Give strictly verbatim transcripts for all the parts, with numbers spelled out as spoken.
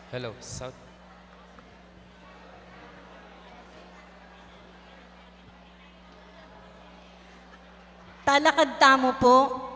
Hello, South. Talakad tamu pu.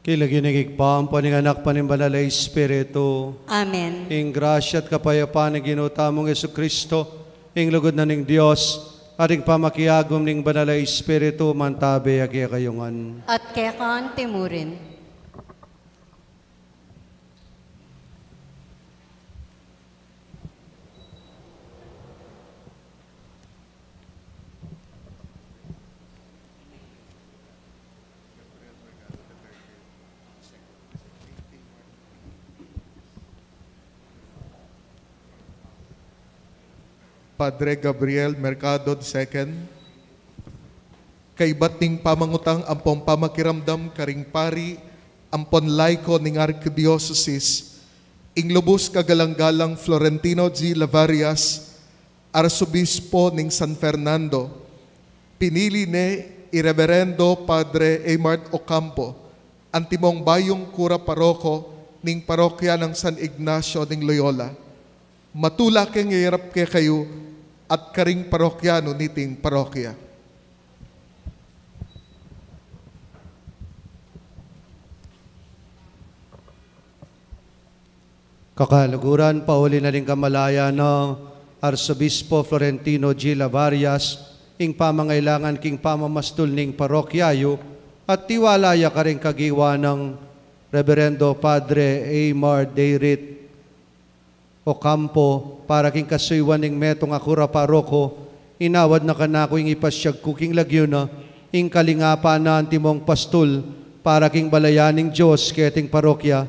King lagyu ning Ibpa, ampo ning Anak, ampo ning Banal a Espiritu. Amen. Ing grasya at kapayapan ning Ginu tamung Jesucristo, ing lugud na ning Dios, at ing pamakiagum ning Banal a Espiritu, mantabi ya kekayu ngan. At keka antimurin. Padre Gabriel Mercado the second, kaybat ning pamangutang ampong pamakiramdam karing pari ampon laiko ning arkidiosesis, ing lubus kagalang-galang Florentino G. Lavarias, Arsobispo ning San Fernando, pinili ne i Reverendo Padre Aymart Ocampo, antimong bayung kura paroko ning parokya nang San Ignacio ning Loyola. Matula keng iyarap kekayu at karing parokyanu niting parokya. Kakaluguran, pauli na ning kamalayan nang Arsobispo Florentino G. Lavarias ing pamangailangan king pamamastul ning parokya yu, at tiwala ya karing kagiwa nang Reverendo Padre Aymar Dayrit Ocampo para king kasuyuan ning metung a kura paroko, inawad na kanaku ing ipasyag ku king lagyu na ing kalingapan na antimong pastul para king balayan ning Dios keting parokya.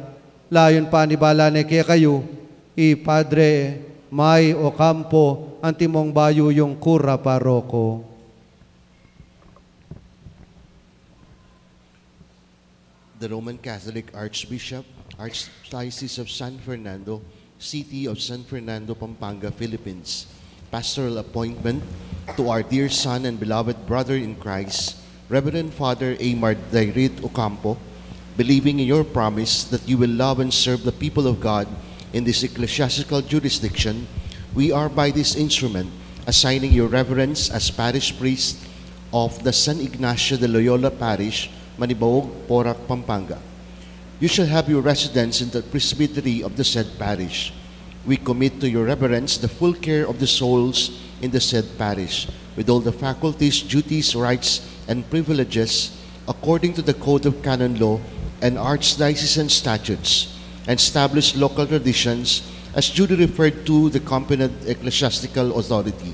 Layun panibala ne kekayu i Padre May Ocampo, antimong bayu yung kura paroko. The Roman Catholic Archbishop, Archdiocese of San Fernando, City of San Fernando, Pampanga, Philippines. Pastoral appointment to our dear son and beloved brother in Christ, Reverend Father Aymar Dairit Ocampo, believing in your promise that you will love and serve the people of God in this ecclesiastical jurisdiction, we are by this instrument assigning your reverence as parish priest of the San Ignacio de Loyola Parish, Manibaog, Porac, Pampanga. You shall have your residence in the presbytery of the said parish. We commit to your reverence the full care of the souls in the said parish, with all the faculties, duties, rights, and privileges according to the Code of Canon Law and Archdiocesan statutes, and established local traditions as duly referred to the competent ecclesiastical authority.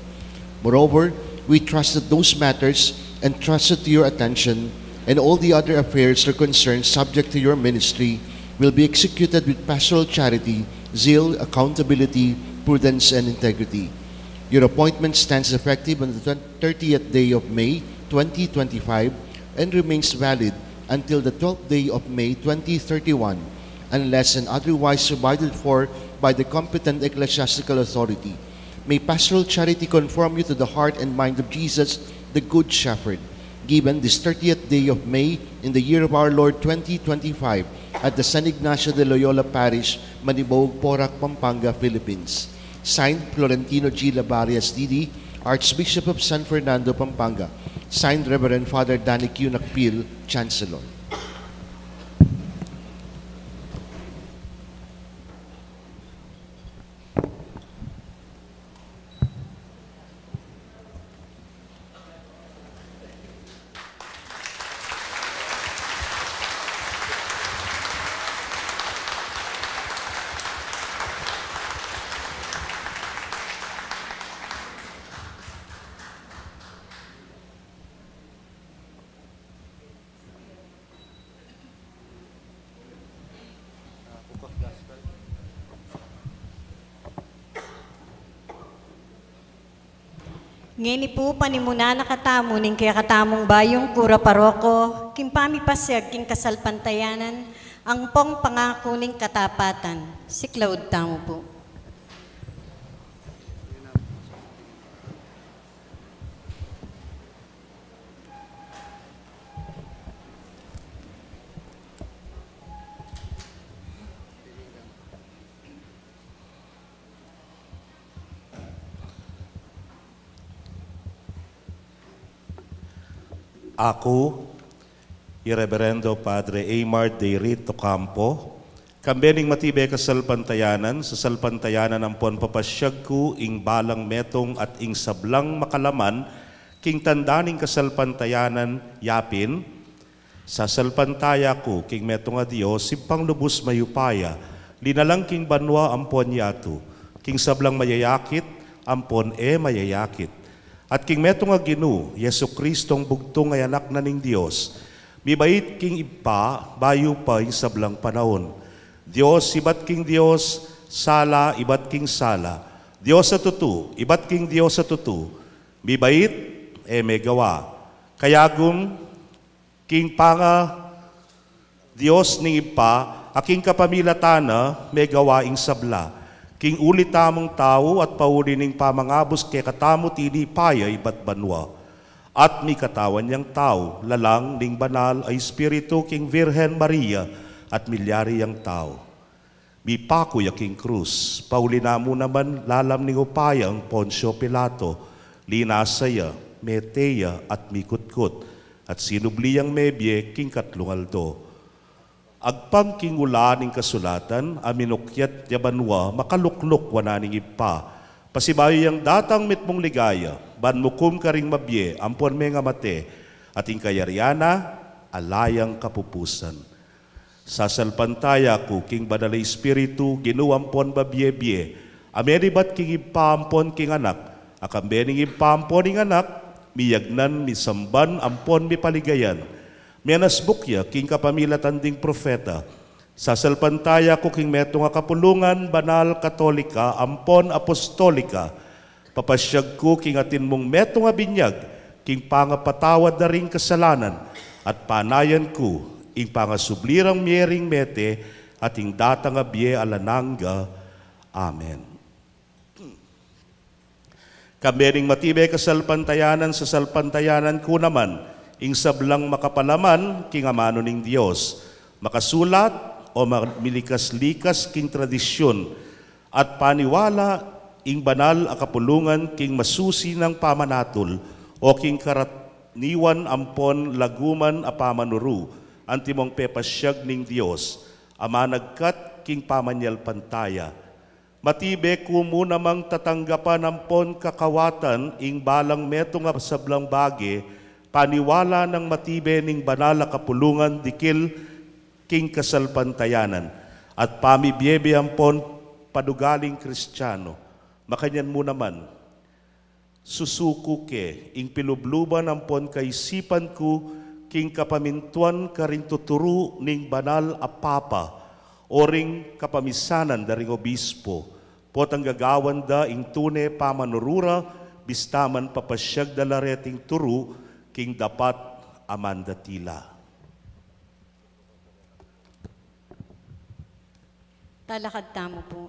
Moreover, we trust that those matters entrusted to your attention and all the other affairs or concerns subject to your ministry will be executed with pastoral charity, zeal, accountability, prudence, and integrity. Your appointment stands effective on the thirtieth day of May, twenty twenty-five, and remains valid until the twelfth day of May, twenty thirty-one, unless and otherwise provided for by the competent ecclesiastical authority. May pastoral charity conform you to the heart and mind of Jesus, the Good Shepherd, given this thirtieth day of May in the year of our Lord twenty twenty-five, at the San Ignacio de Loyola Parish, Manibaog, Porac, Pampanga, Philippines. Signed, Florentino G. Lavarias, D D, Archbishop of San Fernando, Pampanga. Signed, Reverend Father Danny Q. Nakpil, Chancellor. Ngeni pu, panimunan na katamu ning kekatamung bayung kura paroko king pamipasiag king kasalpantayanan ampong pangaku ning katapatan. Siklaud tamu pu. Aku, Reverendo Padre Aymar Deirit Ocampo, kambe ning matibe kasalpantayanan, sasalpantayanan ampon papasyag ku ing balang metung at ing sablang makalaman king tanda ning kasalpantayanan yapin, sasalpantaya ku king metung a Dios, Ibpang lubus mayupaya, linalang king banua ampon yatu, king sablang mayayakit ampon e mayayakit, at king metung a Ginu, Jesu-Cristong bugtung a Anak na ning Dios, mibait king Ibpa bayu pa ing sablang panaun. Dios ibat king Dios, sala ibat king sala, Dios a tutu ibat king Dios a tutu, mibait, e megawa, kayagum, king panga Dios ning Ibpa, a king kapamilatan na megawa ing sabla, king uli tamung tau at pauli ning pamangabus kekatamu tinipa ya ibat banua. At mikatawan yang tau, lalang ning Banal a Espiritu king Virgen Maria, at milyari yang tau. Mipaku ya king krus, pauli na mu naman lalam ning upaya nang Poncio Pilato, linasa ya, mete ya, at mikutkut, at sinubli yang mebie king katlung aldo. Agpang king ula ning kasulatan, a minukyat ya banua, makalukluk wanan ning Ibpa, pasibayu yang datang mitmung ligaya, ban mukum karing mabie ampon mengamate, at ing kayarian na ala yang kapupusan. Sasalpantaya ku king Banal a Espiritu, Ginu ampon mabie-bie, a menibat king Ibpa ampon king Anak, a kambe ning Ibpa ampon ning Anak, miyagnan, misamban, ampon mipaligayan, menasbuk ya king kapamilatan ding propeta. Sasalpantaya ku king metung a kapulungan, banal, katolika, ampon apostolika. Papasyag ku king atin mung metung a binyag, king pangapatawad da ring kasalanan, at panayan ku ing pangasubli rang mie ring mete, at ing datang a bie alang angga. Amen. Kambe ning matibe kasalpantayanan, sasalpantayanan ku naman ing sablang makapalaman king amanu ning Dios, makasulat o ma-, milikas-likas king tradisyun at paniwala ing banal a kapulungan king masusi nang pamanatul o king karaniwan ampon laguman a pamanuru, antimong pepasyag ning Dios a managkat king pamanyalpantaya. Matibe ku mu namang tatanggapan ampon kakawatan ing balang metung a sablang bage, paniwala nang matibe ning banal a kapulungan dikil king kasalpantayanan, at pamibie-bie ampon panugaling Kristiano. Makanyan mu naman, susuku ke ing pilubluban ampon kaisipan ku king kapamintuan karing tuturu ning banal a papa, o ring kapamisanan da ring obispo, potang gagawan da ing tune pamanuru ra, bista man papasyag da la reting turu king dapat a mandatila. Talakad tamu pu.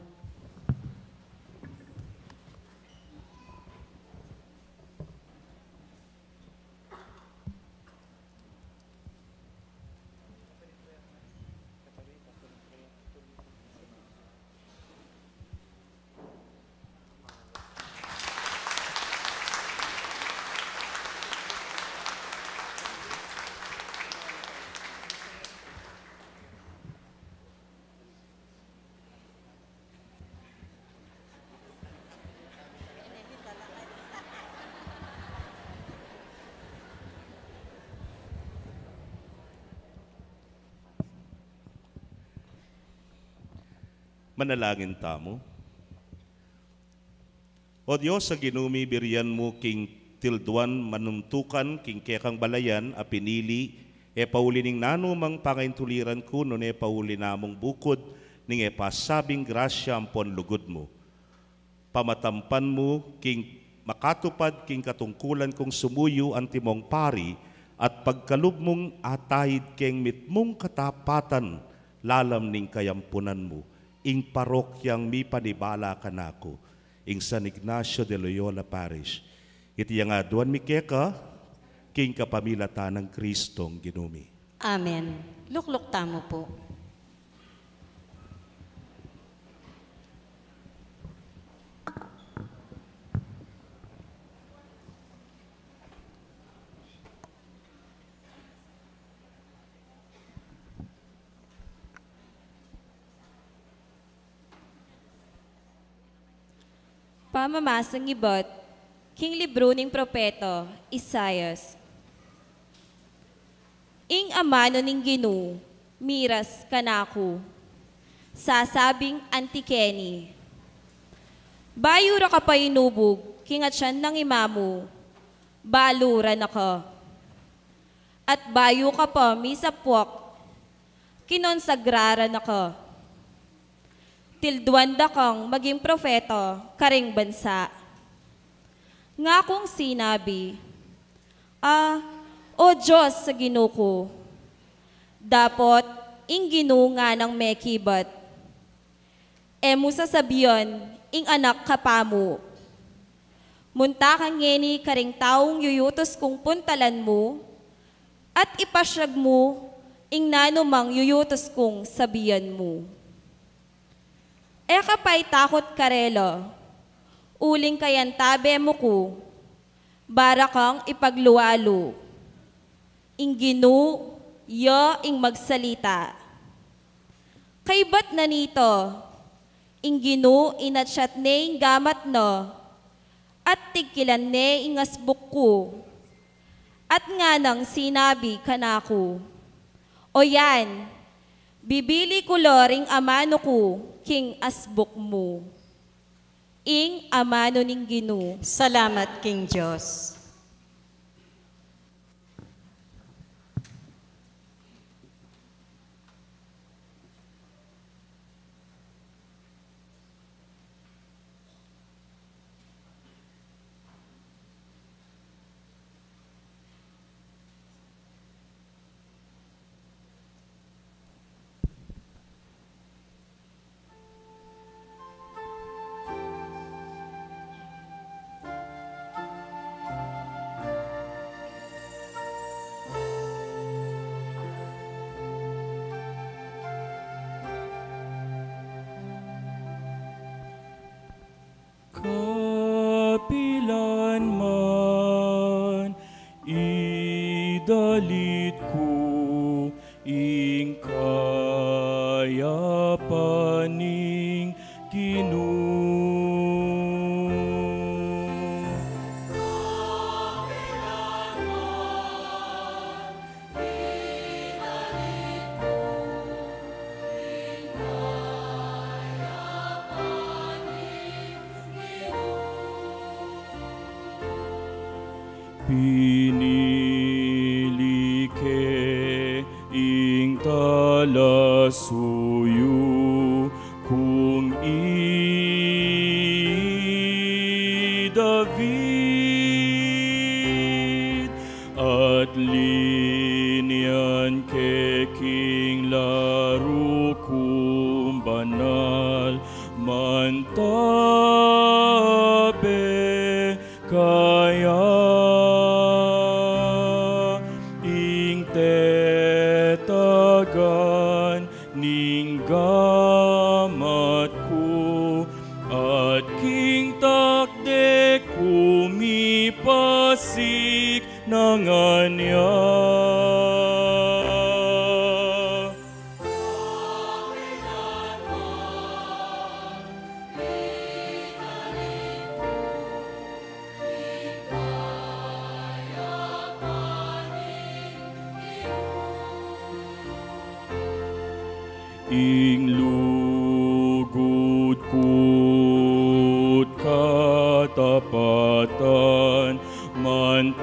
Manalangin tamu. O Dios a Ginu mi, birian mu king tilduan manuntukan king kekang balayan a pinili, e pauli ning nanumang pangaintuliran ku, nune pauli namung bukud ning e pasabing grasya ampon lugud mu. Pamatampan mu king makatupad king katungkulan kung sumuyu antimong pari, at pagkalub mung ataid keng mitmung katapatan lalam ning kayampunan mu ing parokyang mipanibala kanaku, ing San Ignacio de Loyola Parish. Iti yang aduan mi keka, king kapamilatan nang Kristong Ginu mi. Amen. Lukluk tamu pu. Pamamasang ibat king libru ning propeta Isaias. Ing amanu ning Ginu miras kanaku, sasabing anti keni, bayu ra ka pa inubug king atian nang ima mu, balu ra na ka. At bayu ka pa misapwak, kinonsagra ra na ka. Tilduan da kang maging propeta karing bansa. Ngakung sinabi, "A, O Dios a Ginu ku, dapot ing Ginu nganang mekibat. E mu sasabian ing anak kapamu, 'Munta ka ngeni karing taung yuyutus kung puntalan mu, at ipasyag mu ing nanumang yuyutus kung sabian mu.' E ka pa itakut karela, uling kayantabe mu ku, bara kang ipaglualu. Ing Ginu ya ing magsalita." Kaybat na nita, ing Ginu inatyat ne ing gamat na, at tigkilan ne ing asbuk ku. At nganang sinabi kanaku, "O yan, bibili ku la ring amanu ku king asbuk mu." Ing amanu ning Ginu. Salamat king Dios. Kapilan man idalit ku ing kayapan ning Ginu. Pinili ke ing talasuyu kung i David, at linian ke king laru kung banal, mantabe kaya ing tetagan ning gamat ku, at king takde ku mipasik na ngan ya. Ing lugud ku't katapatan mantabe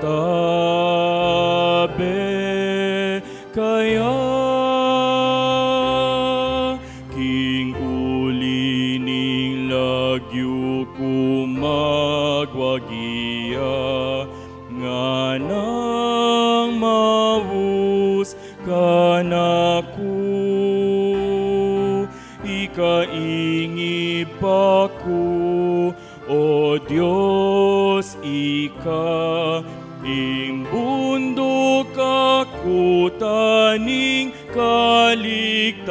kaya, king uli ning lagyu ku magwagi ya, nganang maus kanaku. Ika ing Ibpa ku, O Dios, ika ing bunduk a kuta ning kaligtasan.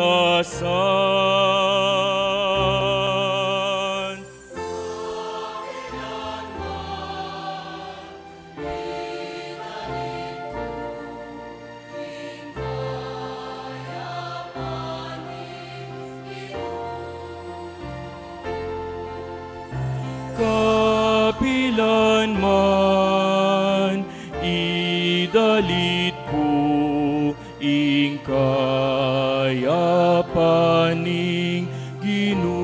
man, idalit ku ing kayapan ning Ginu.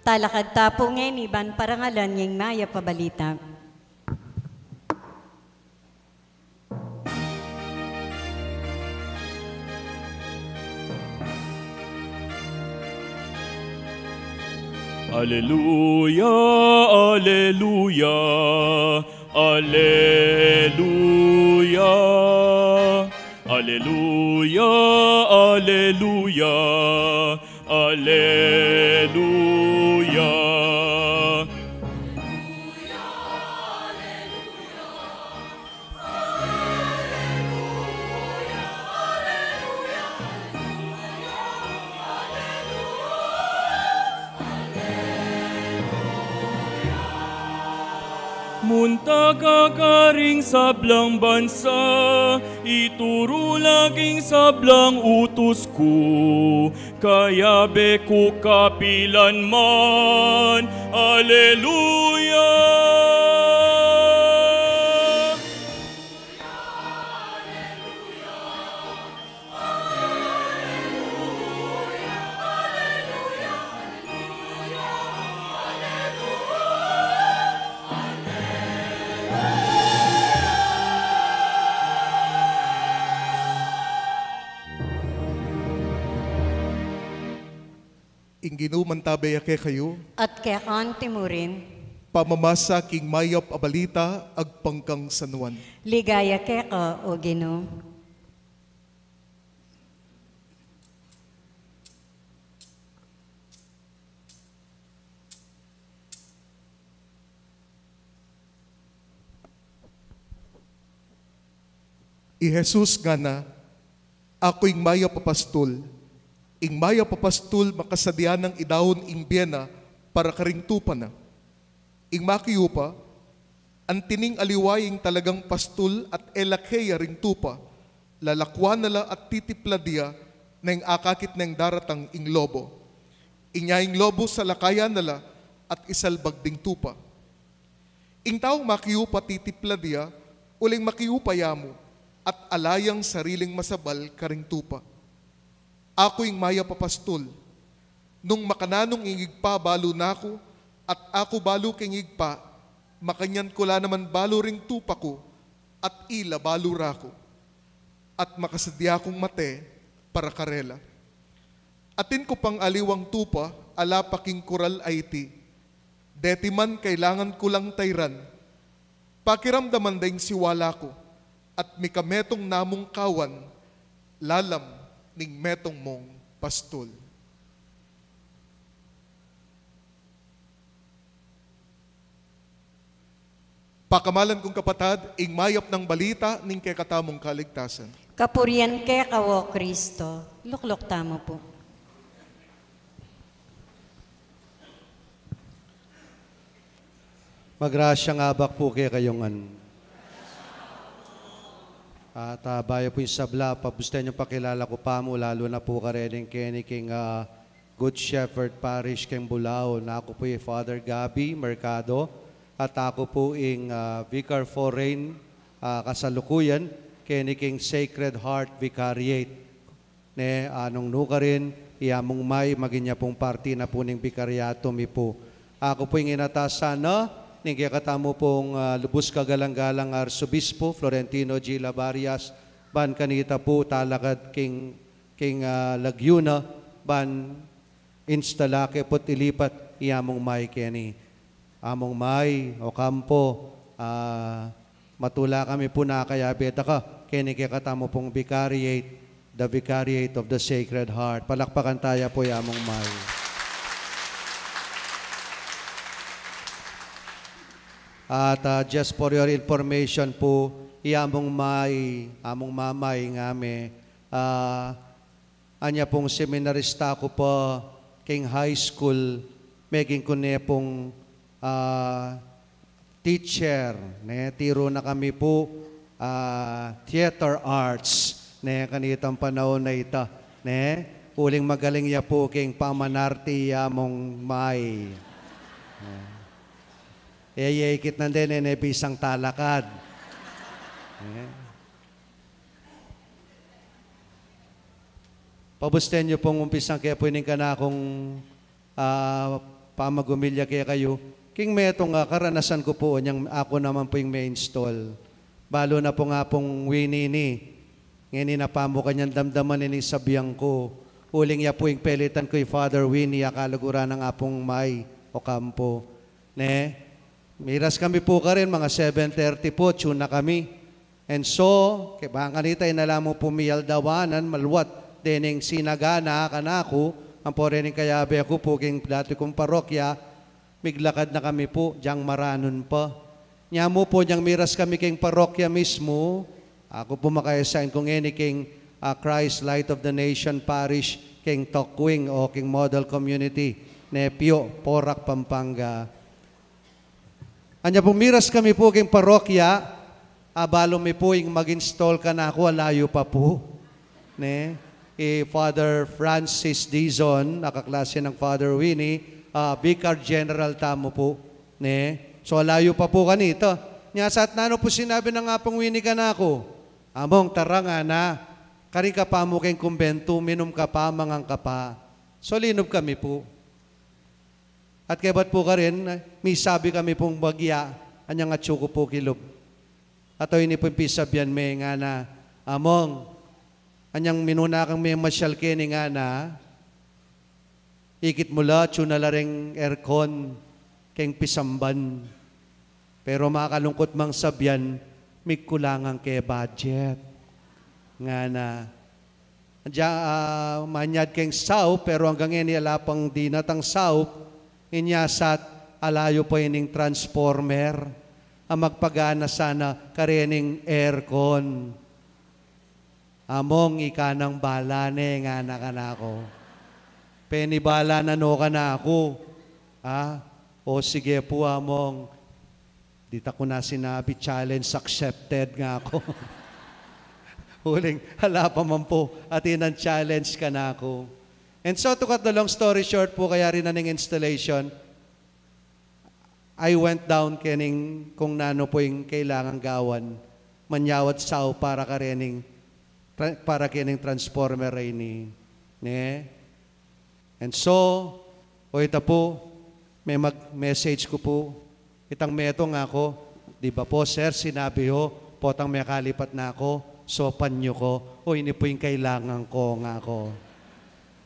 Talakad ta pu ngeni ban parangalan ya ing mayap a balita. Aleluya, aleluya, aleluya. Aleluya, aleluya, aleluya. Munta ka karing sablang bansa, ituru la king sablang utus ku, kayabe ku kapilan man. Aleluya! Ing Ginu mantabe ya kekayu. At keka mu rin. Pamamasa king mayap a balita agpang kang San Juan. Ligaya keka, O Ginu. I Jesus ngana, "Aku ing mayap a pastul. Ing mayap a pastul makasadya nang idaun ing bie na para karing tupa na. Ing makiupa, anti ning aliwa ya ing talagang pastul at e la keya ring tupa, lalakwan na la at titiplad ya neng akakit neng daratang ing lobo. Inya ing lobo salakayan na la at isalbag ding tupa. Ing taung makiupa titiplad ya uling makiupa ya mu at ala yang sariling masabal karing tupa. Aku ing mayap a pastul. Nung makananu ing Ibpa balu naku, at aku balu king Ibpa, makanyan ku la naman balu ring tupa ku, at ila balu raku, at makasadya kung mate para karela. Atin ku pang aliwang tupa, ala pa king kural a iti. Deti man kailangan ku lang tairan. Pakiramdaman da ing siwala ku, at mikametung na mung kawan, lalam ning metung mung pastul." Pakamalan kung kapatad, ing mayap nang balita ning kekatamung kaligtasan. Kapurian keka, O Kristo. Lukluk tamu pu. Magrasyang abak pu kekayu ngan. At, ah, bayu pu ing sabla, pabusten yung pakilala ku pa mu, lalu na pu kareng keni king, ah, Good Shepherd Parish keng Bulao. Na aku pu i Father Gabby Mercado, at aku pu ing, ah, Vicar Foreign, ah, kasalukuyan keni king Sacred Heart Vicariate. Ne, ah, nung nukarin, i Among May, maging ya pung parti na pu ning bikaryatu mi pu. Aku pu ing inatasan na ning kekatamu pung, ah, lubus kagalang-galang Arsobispo Florentino G. Labarias, ban kanita pu talakad king, king, ah, lagyu na, ban instala ke pu't ilipat i Among May keni. Among May Ocampo, ah, matula kami pu na kayabe da ka keni kekatamu pung vicariate, the Vicariate of the Sacred Heart. Palakpakan taya pu i Among May. At, ah, just for your information pu, i Among May, Among Mamay ngami, ah, anya pung seminarista ku pa king high school, meging ku ne pung, ah, teacher, ne, tiru na kami pu, ah, theater arts, ne, kanitang panaun a ita, ne, uling magaling ya pu king pamanarte i Among May. E, e, ikit nande, nene bisang talakad. E. Pabusten yu pung umpisang ke pu ining kanakung, ah, pamagumilya kekayu. King metung a karanasan ku pu, inyang aku naman pu ing me-install. Balu na pu nga pung Winnie ini. Ngeni na pamu kanyang damdaman ining sabian ku. Uling ya pu ing pelitan ku i Father Winnie, a kaluguran na nga pung may okampo. Ne? Miras kami pu karin, mga seven thirty pu, atsu na kami. And so, kaya bang kanita, inala mu pu mi aldawanan, maluat, dening sinaga na kanaku, ampo rening kayabe ku pu king dati kung parokya, miglakad na kami pu, dyang Maranun pa. Nya mu pu, dyang miras kami king parokya mismu, aku pu makaesain ku ngeni king, ah, Christ Light of the Nation Parish, king Tokwing o king Model Community, Nepio, Porac, Pampanga. Anya pu miras kami pu king parokya, abalu mi pu ing mag-install kanaku, alayu pa pu. Ne? I Father Francis Dizon, a kaklase nang Father Winnie, ah, Vicar General tamu pu. Ne? So, alayu pa pu kanita. Nya sa at nanu pu sinabi nang Apung Winnie kanaku, "Among, tara ngana, karin ka pa mu king kumbentu, minum ka pa, mangan ka pa." So, linub kami pu. At kebat pu karin, misabi kami pung bagya, anyang atsu ku pu kilub. At o ini pu ing pisabyan me ngana, "Among, anyang minuna kang memasyal keni ngana, ikit mu la, atsu na la reng aircon keng pisamban. Pero makalungkut mang sabyan, mikulangan ke budget." Ngana, Dya, ah, manyad keng saup, pero anggang ngeni ala pang dinatang saup, inya sa at alayu pa ining transformer, a magpagana sana karening aircon. "Among, ika nang bala ne," ngana kanaku. Penibala na no kanaku. Ah, o sige pu, Among. Ditak ku na sinabi, "Challenge accepted," ngaku. Uling, ala pa man pu, atin nang challenge kanaku. And so, to cut the long story short pu, kaya rin na ning installation, I went down kening kung nanu pu ing kailangan gawan, manyawad saup para karening, tra-, para kening transformer a ini. Ne? And so, o ita pu, me mag-message ku pu, itang metung, ngaku, "Di ba po, sir, sinabi ho, potang mekalipat na ako, sopan yu ko." "O, ini pu ing kailangan ko," ngaku.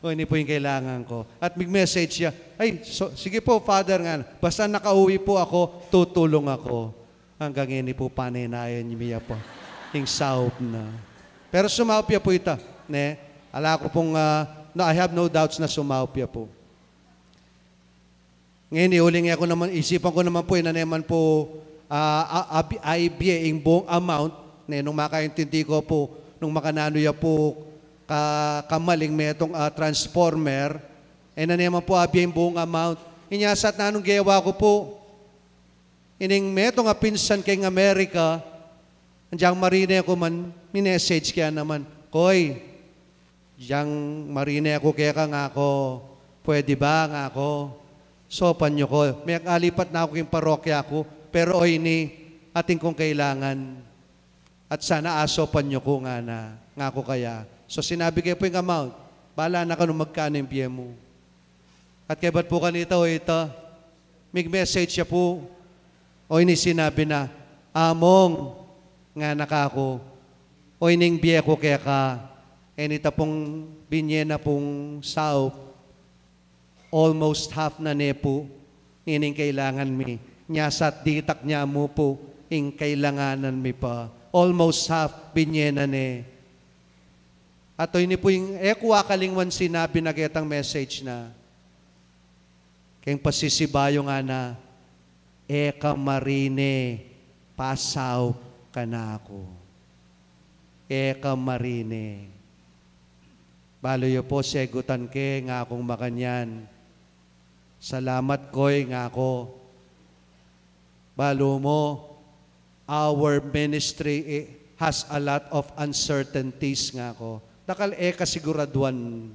"O, ini pu ing kailangan ko." At mig-message ya, "Ay, so, sige po, Father," ngana, "basta nakauwi po ako, tutulong ako." Anggang ngeni pu, paninayan mi ya pa. Ing saup na. Pero sumaup ya pu ita, ne? Ala ku pung, ah, no, I have no doubts na sumaup ya pu. Ngeni, uling e ku naman, isipan ku naman pu, inaneman pu, ah, a-, abi-, aibie ing buong amount, ne, nung makaintindi ku pu, nung makananu ya pu ka-, kamaling metung, ah, transformer, e, inaneman pu, abie ing buong amount. Inya sa at nanung gewa ku pu, ining metung a pinsan keng Amerika, dyang marine ku man, mi-message ke naman, "Koy, dyang marine ku keka," ngaku, "pwede ba?" ngaku, "Sopan yu ko. Mekalipat na aku king parokya ku, pero o ini, atin kung kailangan. At sana asopan yu ku," ngana, ngaku kaya. So, sinabi ke pu ing amount, "Bala na ka nung magkanu ing bie mu." At kebat pu kanita, o ita, mig-message ya pu, o ini sinabi na, "Among," ngana kaku, "o ining bie ku keka, e nita pung binye na pung saup, almost half na ne pu, ining kailangan mi. Nya sa at ditak nya mu pu, ing kailanganan mi pa. Almost half, binye na ne." At o ini pu ing e ku akalingwan sinabi na ketang message na. Keng pasisibayu ngana, "E ka marine, pasaup kanaku. E ka marine." "Balu yu pu, segutan ke," ngakung makanyan. "Salamat, Koy," ngaku. "Balu mu, our ministry, eh, has a lot of uncertainties," ngaku. "Dakal e kasiguraduan.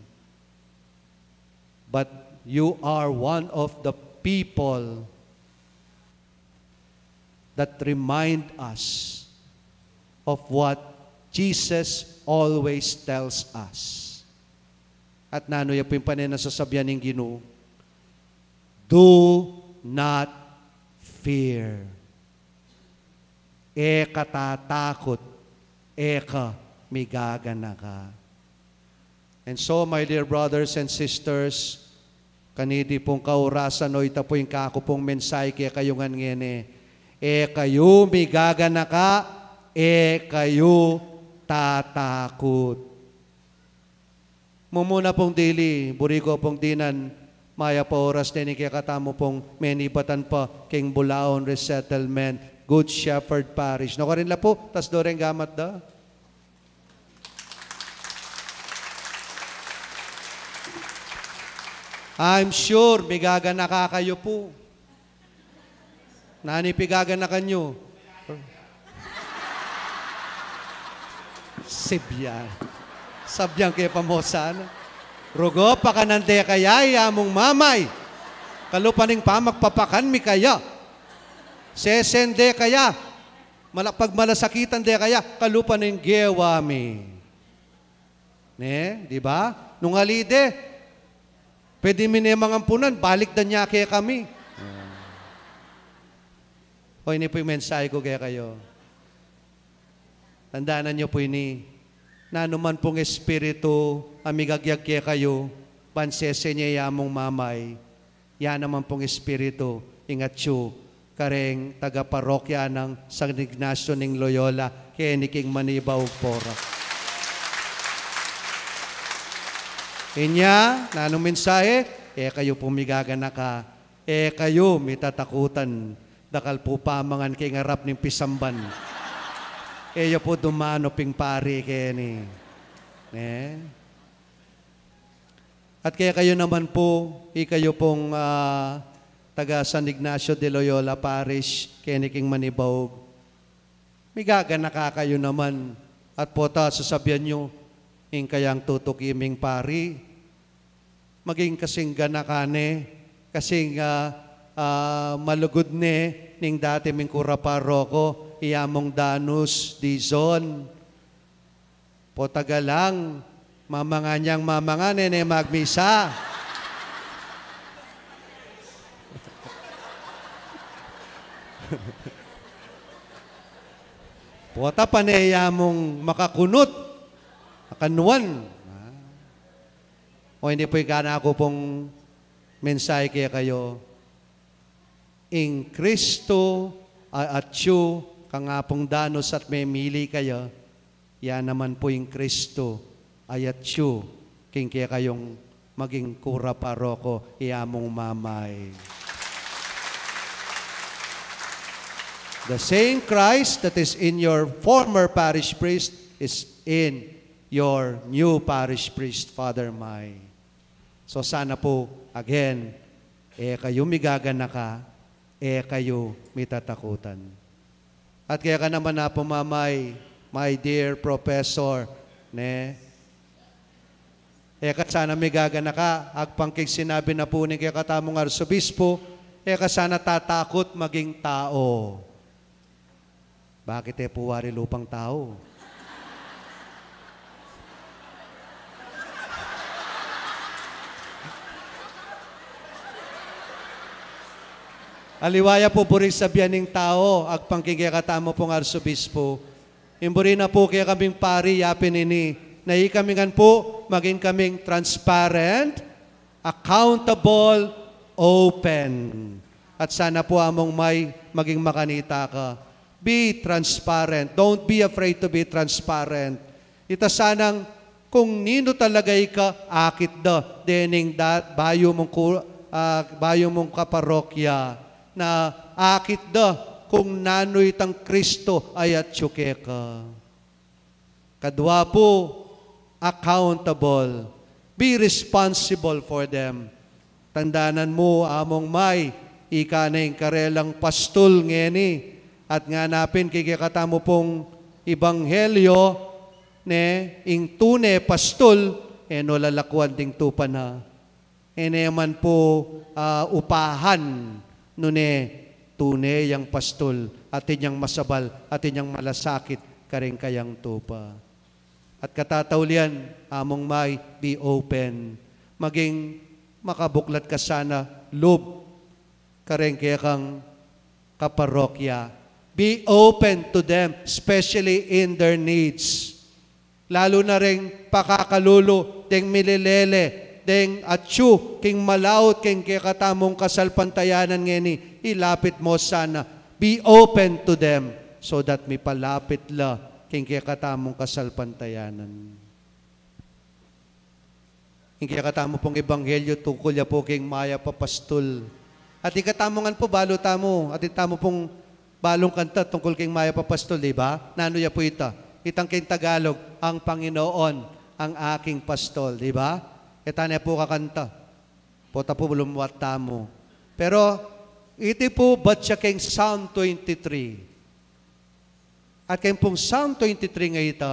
But you are one of the people that remind us of what Jesus always tells us. At nanu ya pu ing pane na sasabian ning Ginu? Do not fear. E ka tatakut, e ka migaganaka. And so, my dear brothers and sisters, kaniti pung kaurasan o ita pu ing kaku pung mensahe kekayu ngan ngeni, e kayu migaganaka, e kayu tatakut. Mumuna pung dili, buri ku pung dinan mayap a oras neng kekatamu pung menibatan pa king Bulaon Resettlement, Good Shepherd Parish. Nukarin la pu, tas do reng gamat da. I'm sure migaganaka kayu pu. Nanu ing pigaganakan yu? Sibyan. Sabian ke pa mu sana. Rugo, pakanan de kaya i amung mamay. Kalupa ning pamagpapakan mi kaya. Sesen de kaya. Mala-, pagmalasakitan de kaya. Kalupa ning gewa mi. Ne? Di ba? Nung ali de, pwede mi ne mangampunan, balik da ne kekami. O, ini pu ing mensahe ku kekayu. Tandanan yu pu ini, nanu man pung espiritu a migagyag kekayu, ban sese ne ya mung mamay, ya naman pung espiritu ing atyu kareng taga-parokya nang San Ignacio ning Loyola, keni king Manibao, Porac. Inya, nanung mensahe? E kayu pu migaganaka, e kayu mitatakutan, dakal pu pamangan king arap ning pisamban. E yu pu dumanup ing pari keni. Ne? At kekayu naman pu, ikayu pung, ah, taga San Ignacio de Loyola Parish, keni king Manibao, migaganaka kayu naman, at pota sasabian yu, ing kayang tutuki ming pari, maging kasing ganaka ne, kasing, ah, ah, malugud ne ning dati ming kura paroko, i Among Danus Dizon. Pota galang, mamangan yang mamangan, e ne magmisa. Pota pane ya mung makakunut, akanuan. O, ini pu ing kanaku pung mensahe kekayu. Ing Kristo a atyu kang Apung Danus at memili kaya, ya naman pu ing Kristo a atyu king kekayung maging kura paroko, i Among Mamay. The same Christ that is in your former parish priest is in your new parish priest, Father May. So sana pu, again, e kayu migaganaka, e kayu mitatakutan. At keka naman, Apung Mamay, my dear professor, ne? E ka sana migaganaka, agpang king sinabi na pu ning kekatamung arsobispo, e ka sana tatakut maging tau. Bakit e pu wari lupang tau? Aliwa ya pu buring sabian ning tau, agpang king kekatamu pung arsobispo. Ing buri na pu kekaming pari, yapin ini, na ikami ngan pu, maging kaming transparent, accountable, open. At sana pu, Among May, maging makanita ka. Be transparent. Don't be afraid to be transparent. Ita sanang kung ninu talaga ika, akit da dening da-, bayu mung ku-, ah, bayu mung kaparokya, na akit da kung nanu itang Kristo a atyu keka. Kadwa pu, accountable. Be responsible for them. Tandanan mu, Among May, ika ne ing karelang pastul ngeni, at ngana pin king kekatamu pung ebanghelyo, ne, ing tune pastul, e no lalakuan ding tupa na. E ne man pu, ah, upahan, nune tune yang pastul, atin yang masabal, atin yang malasakit kareng kayang tupa. At katataulian, Among May, be open. Maging makabuklat ka sana lub kareng kekang kaparokya. Be open to them, especially in their needs. Lalu na reng pakakalulu, deng mililele, deng atyu king malaut king kekatamung kasalpantayanan ngeni, ilapit mo sana. Be open to them so that mipalapit la king kekatamung kasalpantayanan. Ing kekatamu pung ebanghelyo tungkul ya pu king mayap a pastul. At ikatamu ngan pu, balu tamu, atin tamu pung balung kanta tungkul king mayap a pastul, di ba? Nanu ya pu ita? Itang king Tagalog, "Ang Panginoon ang aking pastul," di ba? Ita ne pu kakanta. Pota pu lumuat tamu. Pero, iti pu batya king Psalm twenty-three. At keng pung Psalm twenty-three nga ita,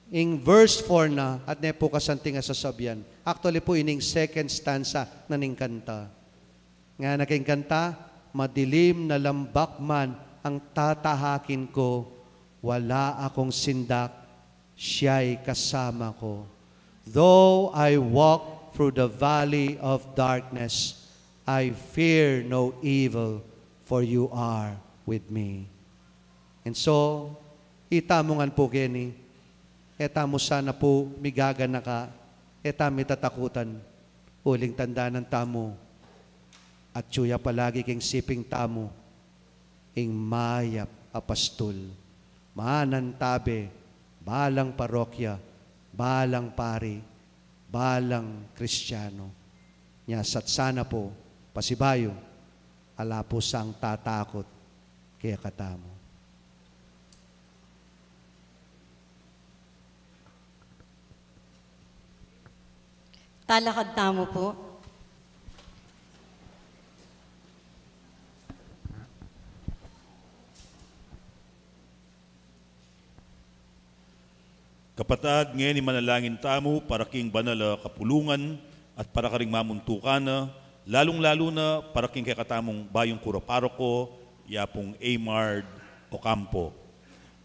ing verse four na, at ne pu kasanting a sasabian. Actually pu, ining second stanza na ning kanta. Ngana king kanta, "Madilim na lambak man ang tatahakin ko, wala akong sindak, siya'y kasama ko. Though I walk through the valley of darkness, I fear no evil, for you are with me." And so, itamu ngan pu keni, e tamu sana pu migaganaka, e tamu mitatakutan, uling tandanan tamu, atyu ya palagi king siping tamu ing mayap a pastul. Manantabe, balang parokya, balang pari, balang Kristiyanu. Nya sat sana pu, pasibayu, ala pu sang tatakut kekatamu. Talakad tamu pu. Kapatad, ngeni manalangin tamu para king banal a kapulungan at para karing mamuntukan na, lalung-lalu na para king kekatamung bayung kura paroko, ya pung Aymard Ocampo,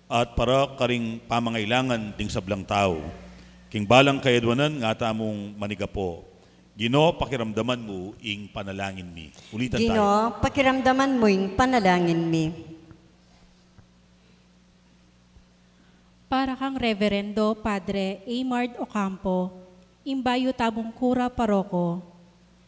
at para karing pamangailangan ding sablang tau. King balang kayadwanan, nga tamung manigapo. Ginu, pakiramdaman mu ing panalangin mi. Ulitan tayo. Ginu, pakiramdaman mu ing panalangin mi. Para kang Reverendo Padre Aymard Ocampo, ing bayu tamung kura paroko,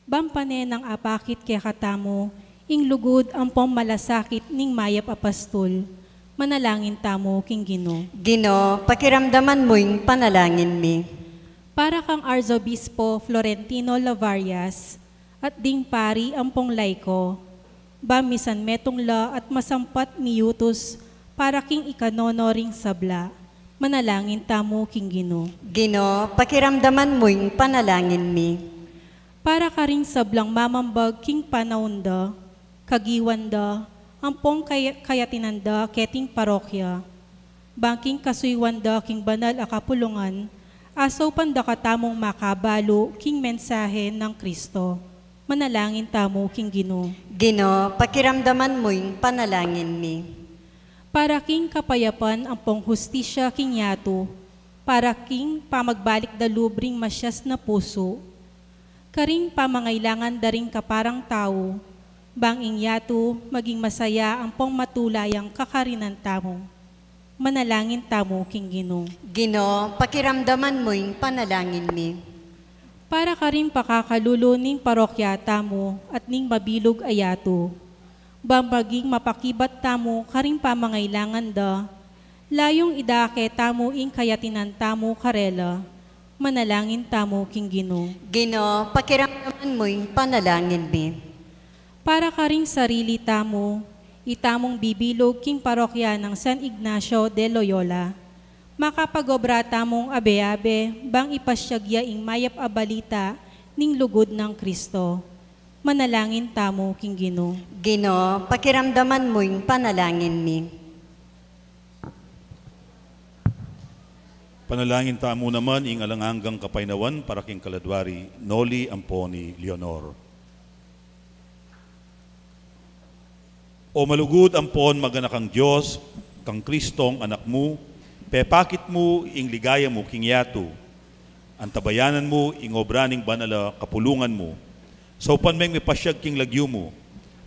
ban pane nang apakit kekatamu ing lugud ampong malasakit ning mayap a pastul, manalangin tamu king Ginu. Ginu, pakiramdaman mu ing panalangin mi. Para kang Arzobispo Florentino Lavarias, at ding pari ampong laiko, ban misan metung la at masampat miyutus para king ikanono ring sabla, manalangin tamu king Ginu. Ginu, pakiramdaman mu ing panalangin mi. Para karing sablang mamambag king panaun da, kagiwan da, ampong kay-, kayatinan da keting parokya, ban king kasuyuan da king banal a kapulungan, asaupan da katamung makabalu king mensahe nang Kristo. Manalangin tamu king Ginu. Ginu, pakiramdaman mu ing panalangin mi. Para king kapayapan ampong hustisya king yatu, para king pamagbalik da lub ring masias na pusu, karing pamangailangan da ring kaparang tau, bang ing yatu maging masaya ampong matula yang kakarinan tamu. Manalangin tamu king Ginu. Ginu, pakiramdaman mu ing panalangin mi. Para karing pakakalulu ning parokya tamu at ning mabilug a yatu, bang maging mapakibat tamu karing pamangailangan da, layung idake tamu ing kayatinan tamu karela. Manalangin tamu king Ginu. Ginu, pakiramdaman mu ing panalangin mi. Para karing sarili tamu, itamung bibilug king parokya nang San Ignacio de Loyola, makapag-obra tamung abe-abe bang ipasyag ya ing mayap a balita ning lugud nang Kristo. Manalangin tamu king Ginu. Ginu, pakiramdaman mu ing panalangin mi. Panalangin tamu naman ing alang anggang kapaynawan para king kaladwa ri Noli ampon i Leonor. O malugud ampon maganakang Dios, kang Kristong Anak mu, pepakit mu ing ligaya mu king yatu. Antabayanan mu ing obra ning banal a kapulungan mu. Saupan meng mipasyag king lagyu mu,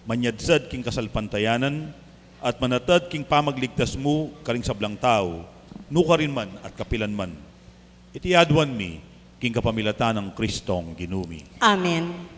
manyadsad king kasalpantayanan, at manatad king pamagligtas mu karing sablang tau, nukarin man at kapilan man. Iti aduan mi king kapamilatan nang Kristong Ginu mi. Amen.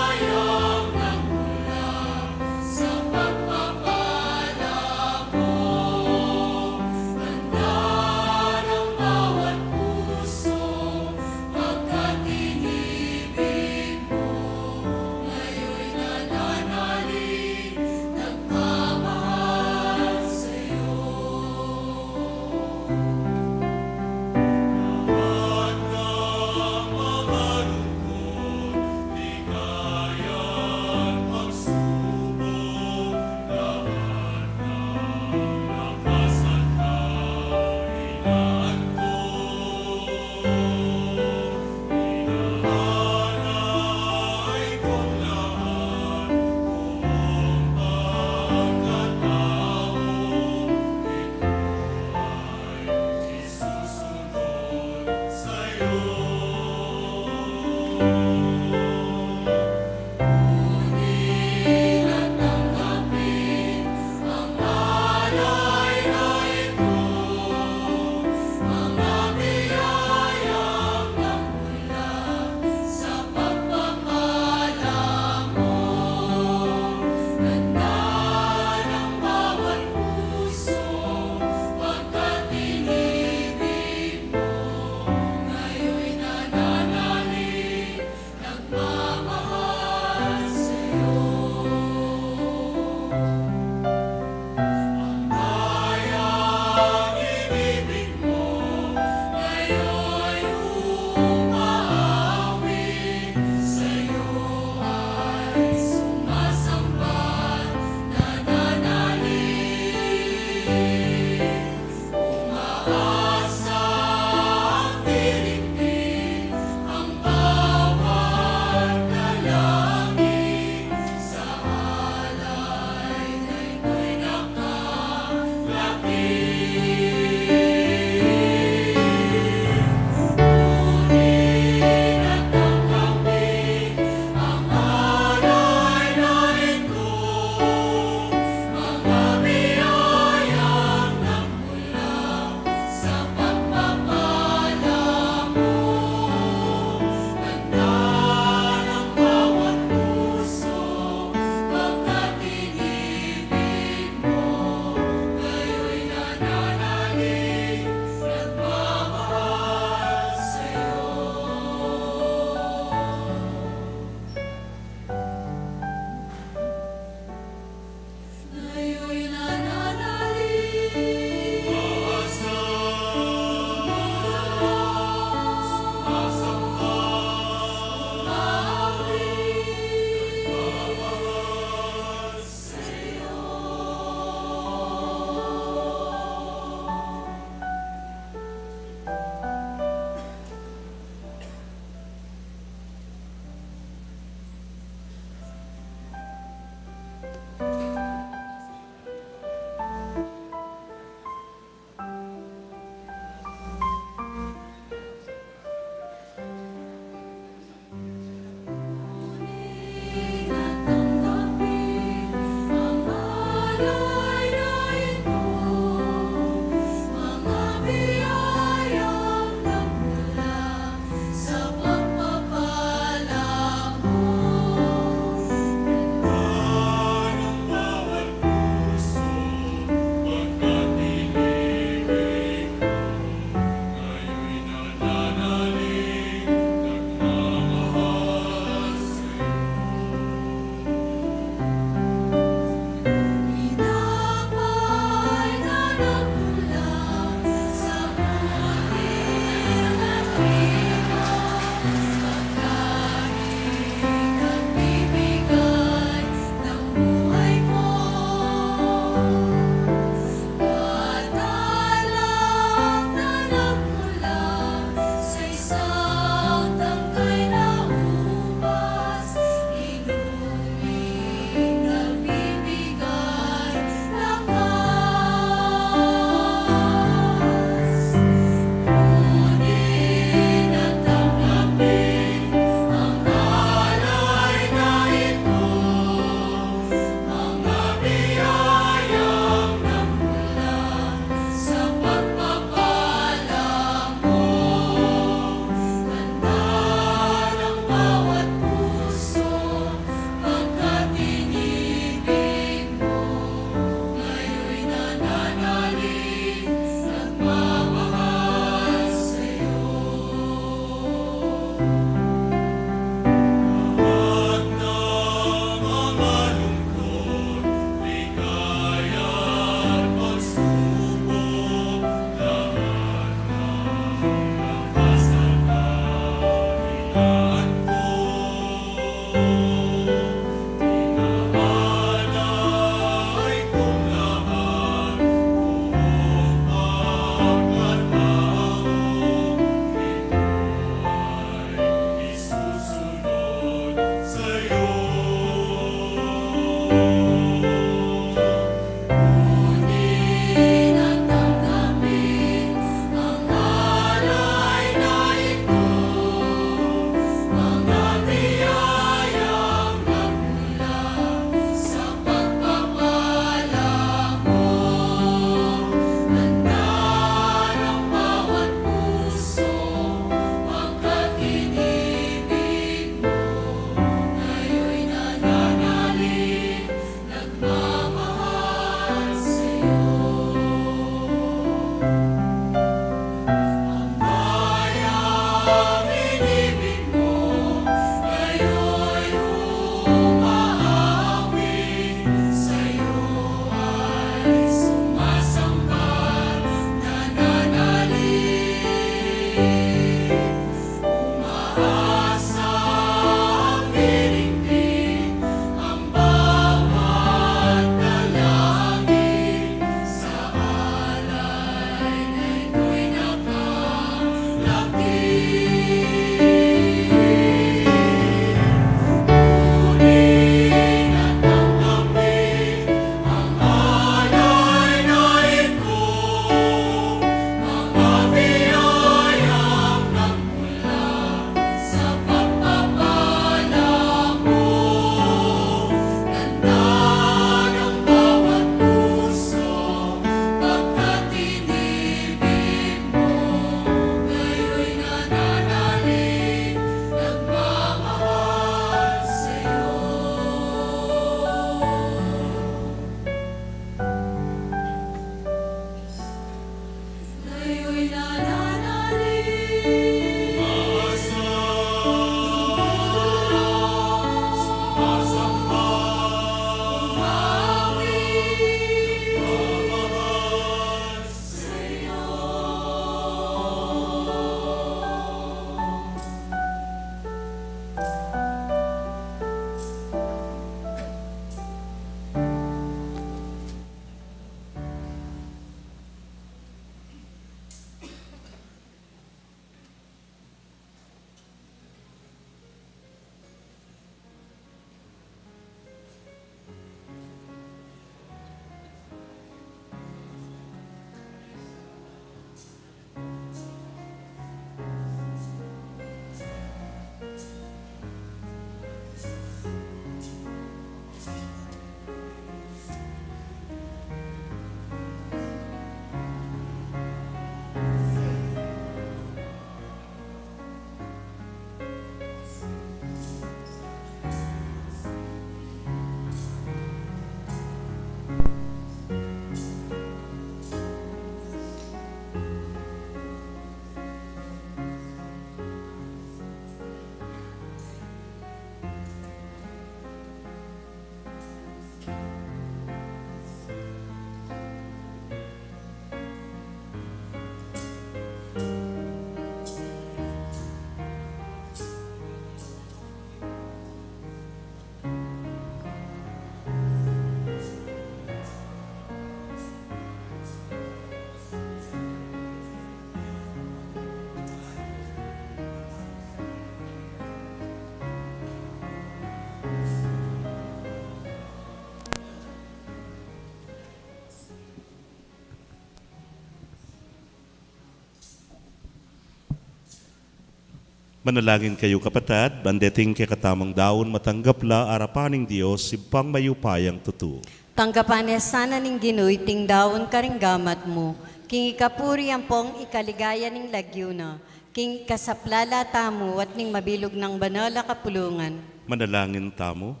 Manalangin kayu, kapatad, ban deting kekatamung daun matanggap la arapan ning Dios, Ibpang mayupayang tutu. Tanggapan ne sana ning Ginu iting daun karing gamat mu, king ikapuri ampong ikaligaya ning lagyu na, king ikasaplala tamu at ning mabilug nang banal a kapulungan. Manalangin tamu.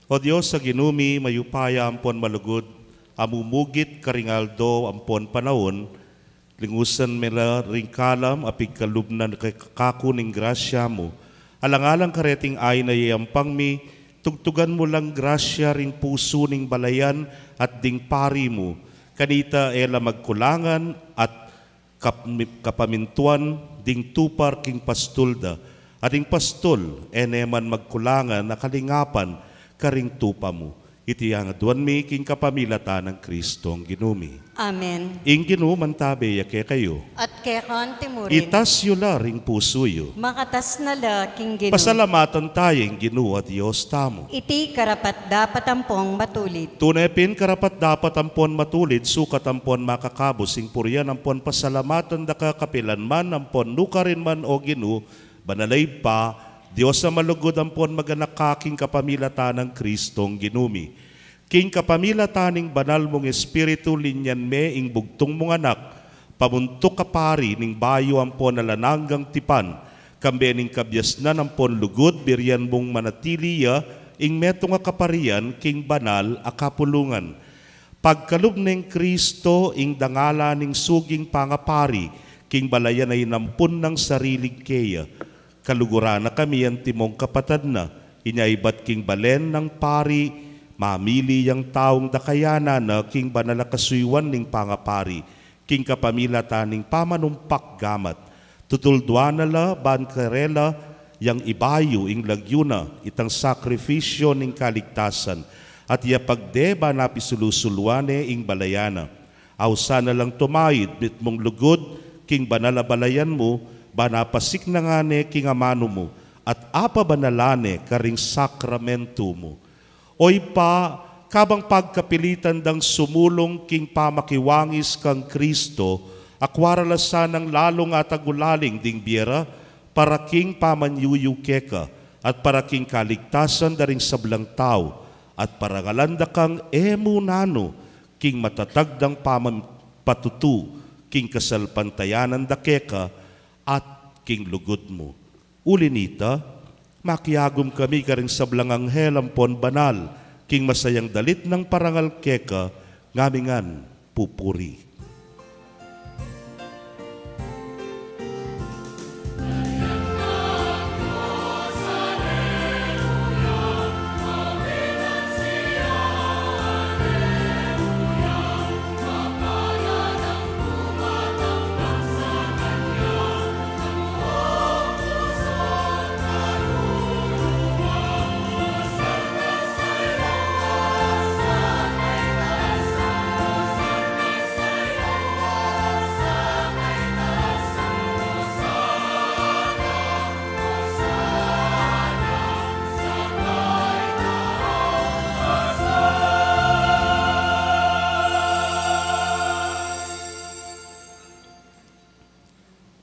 O Dios a Ginu mi, mayupaya ampon malugud, a mumugit karing aldo ampon panaun, lingusan me la ring kalam a pigkalub na kekaku ning grasya mu. Alang-alang kareting ain a iyayampang mi, tugtugan mu lang grasya ring pusu ning balayan at ding pari mu. Kanita e la magkulangan at kap-, kapamintuan ding tupar king pastul da, at ding pastul e ne man magkulangan a kalingapan karing tupa mu. Iti yang aduan mi king kapamilatan nang Kristong Ginu mi. Amen. Ing Ginu mantabe ya kekayu. At keka antimurin. Itas yu la ring pusu yu. Makatas na la king Ginu. Pasalamatan taya ing Ginu a Dios tamu. Iti karapat-dapat ampong matulid. Tune pin karapat-dapat ampon matulid, sukat ampon makakabus ing purian ampon pasalamatan da ka kapilan man ampon nukarin man, O Ginu, banal a Ibpa, Dios a malugud ampon maganaka king kapamilatan nang Kristong Ginu mi. King kapamilatan ning banal mung Espiritu, linyan me ing bugtung mung Anak, pamuntuk a pari ning bayu ampon alang anggang tipan, kambe ning kabiasnan ampon lugud, birian mung manatili ya ing metung a kaparian king banal a kapulungan. Pagkalub neng Kristo ing dangalan ning suging pangapari king balayan a inampun nang sariling keya, kaluguran na kami antimong kapatad na, inya ibat king balen nang pari, mamili yang taung dakayanan na king banal a kasuyuan ning pangapari, king kapamilatan ning pamanumpak gamat. Tutulduan na la ban karela yang ibayu ing lagyu na, itang sakrifisyo ning kaligtasan, at iyapagde ban apisulu-suluan ne ing balayan na. Ausan na lang tumaid mitmung lugud king banal a balayan mu, ban apasiknangan ne king amanu mu, at apabanalan ne karing sakramentu mu. O Ibpa, kabang pagkapilitan dang sumulung king pamakiwangis kang Kristo, akua ra la sanang lalung atagulaling ding bie ra para king pamanyuyu keka, at para king kaligtasan da ring sablang tau, at parangalan da kang e mu nanu king matatag dang pamapatutu king kasalpantayanan da keka at king lugud mu. Uli nita, makiagum kami karing sablang anghel ampon banal, king masayang dalit nang parangal keka, ngamingan pupuri.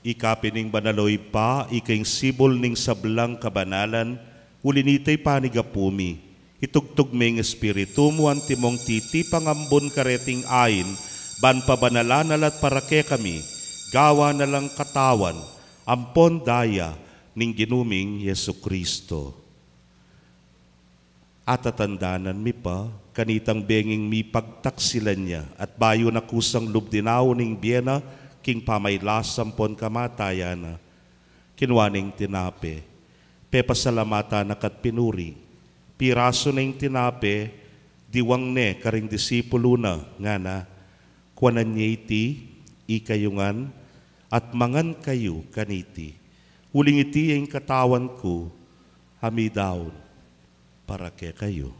Ika pin ing banal, o Ibpa, ika ing sibul ning sablang kabanalan, uli nita ipanigapu mi. Itugtug me ing Espiritu mu antimong titipang ambun kareting ain, ban pabanalan na la at para kekami, gawan na lang katawan ampon daya ning Ginu ming Jesucristo. Atatandanan mi pa, kanitang benging mipagtaksilan ya, at bayu na kusang lub dinaun ing bie na, king pamailas ampon kamatayan na, kinua ne ing tinape, pepasalamatan na ka't pinuri, pirasu ne ing tinape, diwang ne karing disipulu na, ngana: Kuanan ye iti, ikayu ngan, at mangan kayu kaniti. Uling iti ya ing katawan ku, a midaun para kekayu.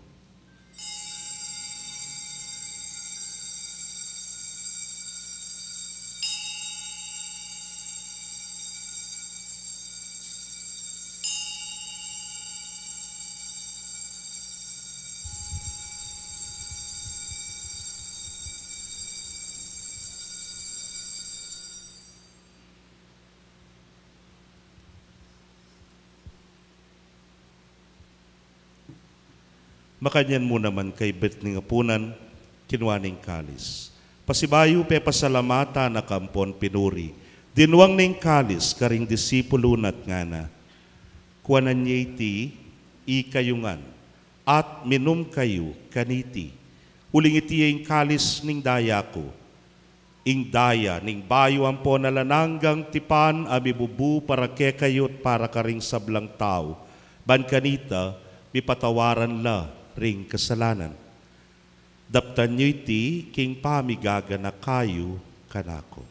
Makanyan mu naman kaibit ning apunan, kinua ne ing kalis. Pasibayu pepasalamatan na ampon pinuri. Dinuang ne ing kalis karing disipulus na at ngana, kuanan ye iti, ikayu ngan, at minum kayu kaniti. Uling iti ya ing kalis ning daya ku, ing daya ning bayu ampon alang anggang tipan a mibubu para kekayu at para karing sablang tau, ban kanita mipatawaran la ring kasalanan. Daptan yu iti king pamigaganaka yu kanaku.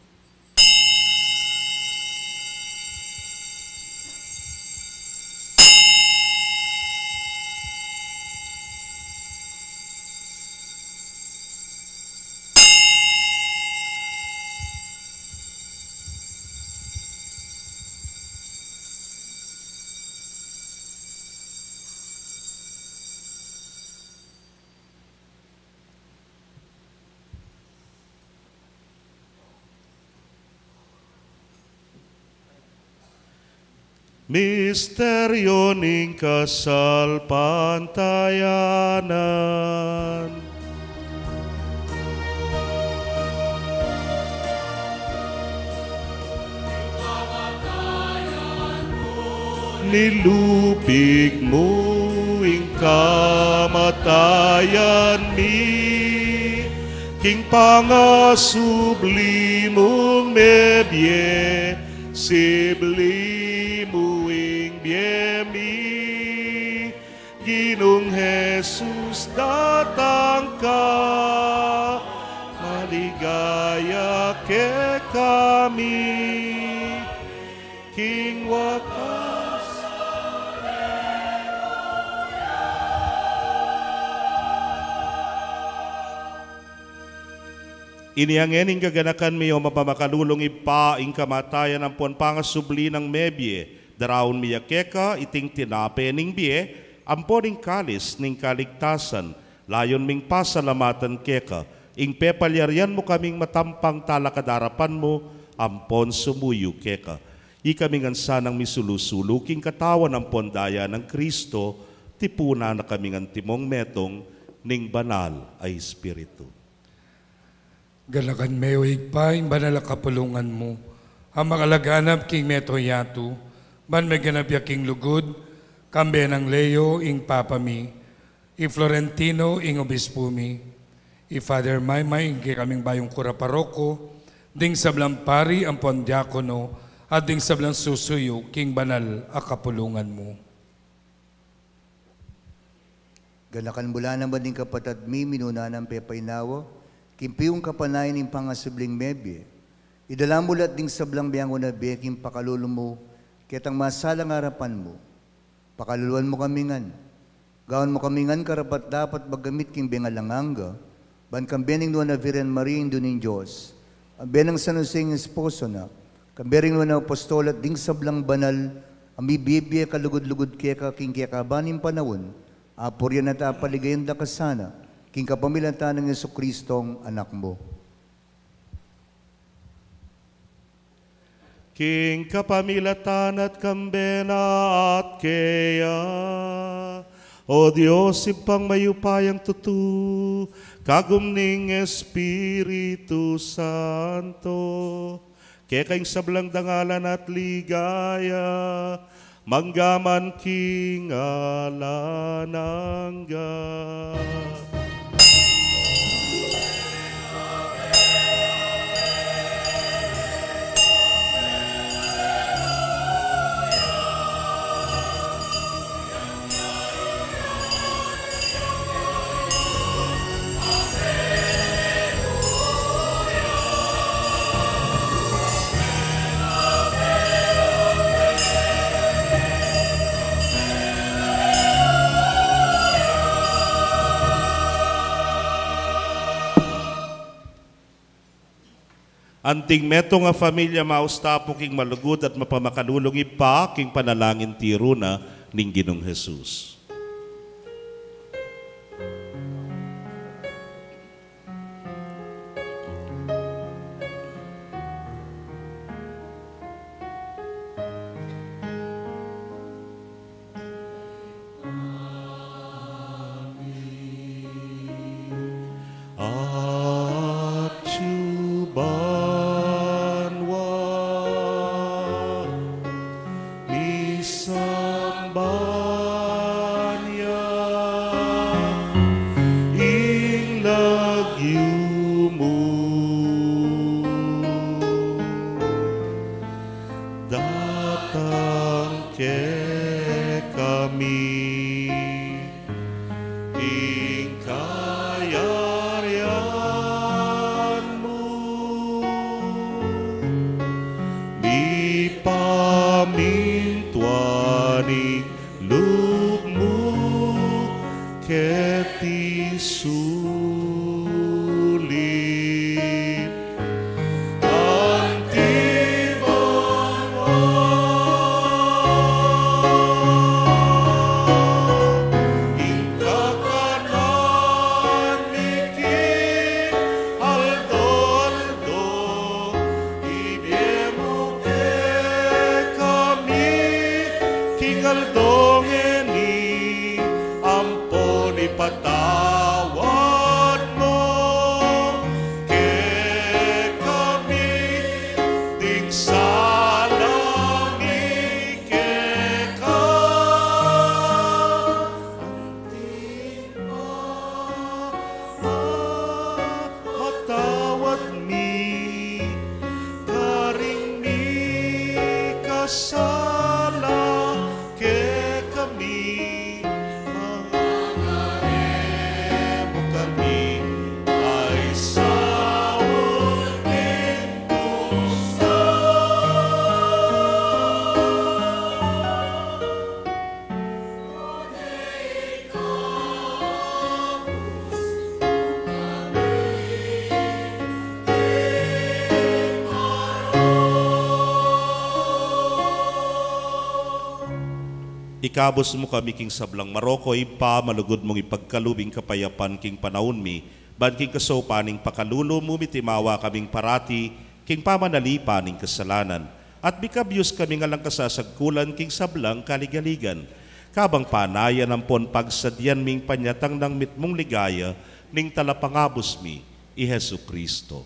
Misteryu ning kasalpantayanan. Nilupig mu ing kamatayan mi, king pangasubli mung mebie, sibli mu ing bie mi. Ginung Jesus, datang ka, maligaya kekami. King wakas. Ini ngeni ing gaganakan mi, o mapamakalulung Ibpa, ing kamatayan ampon pangasubli nang mebie. Daraun mi ya keka iting tinape ning bie ampon ing kalis ning kaligtasan. Layun ming pasalamatan keka ing pepalyarian mu kaming matampang talakad king arapan mu ampon sumuyu keka. Ikami ngan sanang misulu-sulu king katawan ampon daya nang Kristo, tipunan na kaming antimong metung ning Banal a Espiritu. Ganakan me, o Ibpa, ing banal a kapulungan mu a makalaganap king meto yatu, ban meganap ya king lugud, kambe nang Leo ing Papa mi, i Florentino ing Obispu mi, i Father Maymay ing kekaming bayung kura paroko, ding sablang pari ampon diakono, at ding sablang susuyu king banal a kapulungan mu. Ganakan mu la naman ding kapatad mi minuna nang pepainawa king piung kapanayan ning pangasubling mebie. Idala mu la ding sablang meangu na bie king pakalulu mu ketang masalang arapan mu. Pakaluluan mu kami ngan. Gawan mu kami ngan karapat-dapat magkamit king bie alang angga, ban kambe ning Nuan a Virgen Maria, Indu ning Dios, kambe nang San Jose ing esposo na, kambe ring nuan a apostol at ding sablang banal a mibibie kalugud-lugud keka king kekaban ning panaun, apurian at apaligayan da ka sana, king kapamilatan nang Jesucristong Anak mu. King kapamilatan at kambe na at keya, O Dios, Ibpang mayupayang tutu, kagum ning Espiritu Santo, keka ing sablang dangalan at ligaya, mangga man king alang angga. Anting metung a familia, maus ta pu king malugud at mapamakalulung Ibpa king panalangin tiru na ning Ginung Jesus. mu datang kekami. Ing kayarian mu mipamintuan ing lub mu keti sulip anti banua. Ing kakanan mi king aldo-aldo ibie mu kekami king aldo ngeni, ampon ipatawad mu kekami ding sala mi keka. Anti ba matawad mi karing mikasala kekami, manga e mu kami paisaul king kusang. Ikabus mu kami king sablang marok, O Ibpa, malugud mung ipagkalub ing kapayapan king panaun mi, ban king kasaupan ning pakalulu mu, mitimawa kaming parati king pamanalipan ning kasalanan, at mikabyus kaming alang kasasagkulan king sablang kaligaligan, kabang panayan ampon pagsadyan ming panyatang nang mitmung ligaya ning Talapangabus mi, i Jesucristo.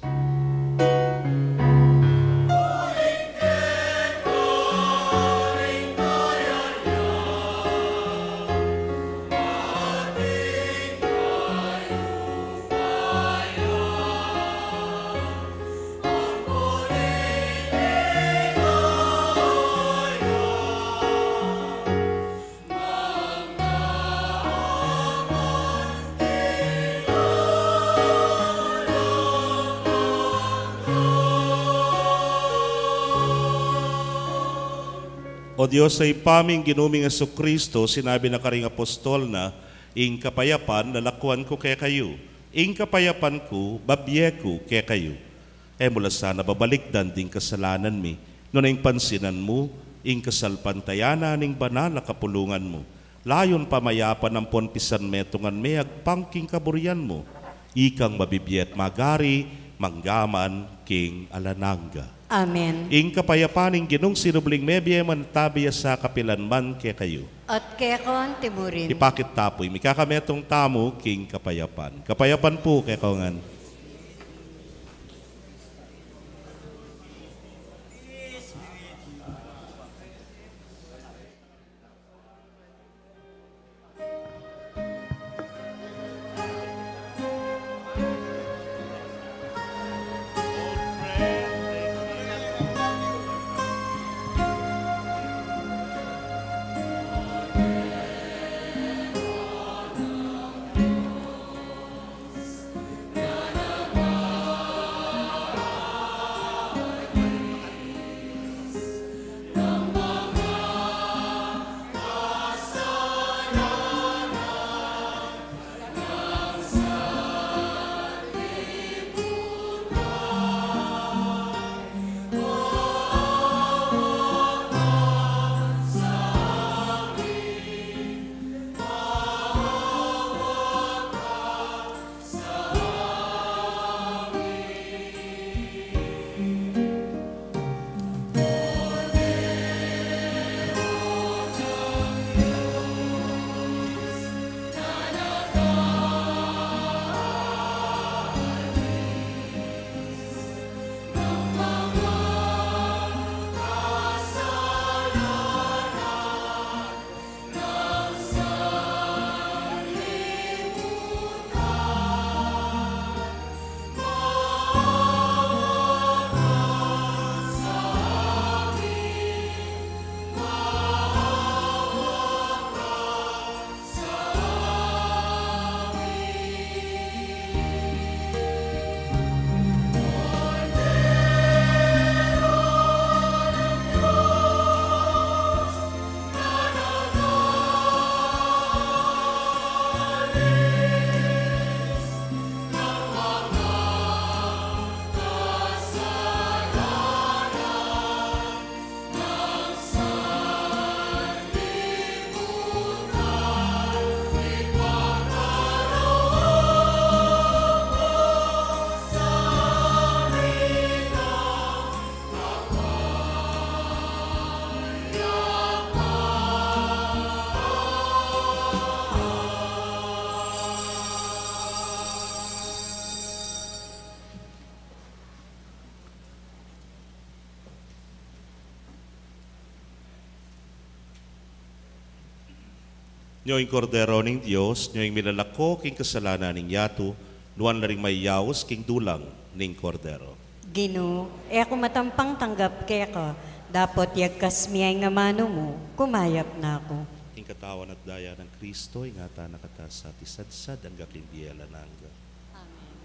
O Dios a Ibpa ming Ginu ming Jesucristo, sinabi na karing apostol na, "Ing kapayapan lalakuan ku kekayu, ing kapayapan ku babie ku kekayu." E mu la sana babalikdan ding kasalanan mi, nune ing pansinan mu ing kasalpantayanan ning banal a kapulungan mu. Layun pamayapan ampon pisanmetungan me agpang king kaburian mu. Ikang mabibie at magari, mangga man king alang angga. Amen. Ing kapayapan ning Ginung sinubling mebie manatili ya sa kapilan man kekayu. At keka anti murin. Ipakit ta pu ing mikakametung tamu king kapayapan. Kapayapan pu kekongan. Nyo ing Kordero ning Dios, nyo ing milalako king kasalanan ning yatu, nuan la ring mayaus king dulang ning Kordero. Ginu, e ku matampang tanggap keka, dapot yagkas mi ing amanu mu, kumayap na ku. Ing katawan at daya nang Kristo, ingatan na kata sa tisadsad angga king bie alang angga. Amen.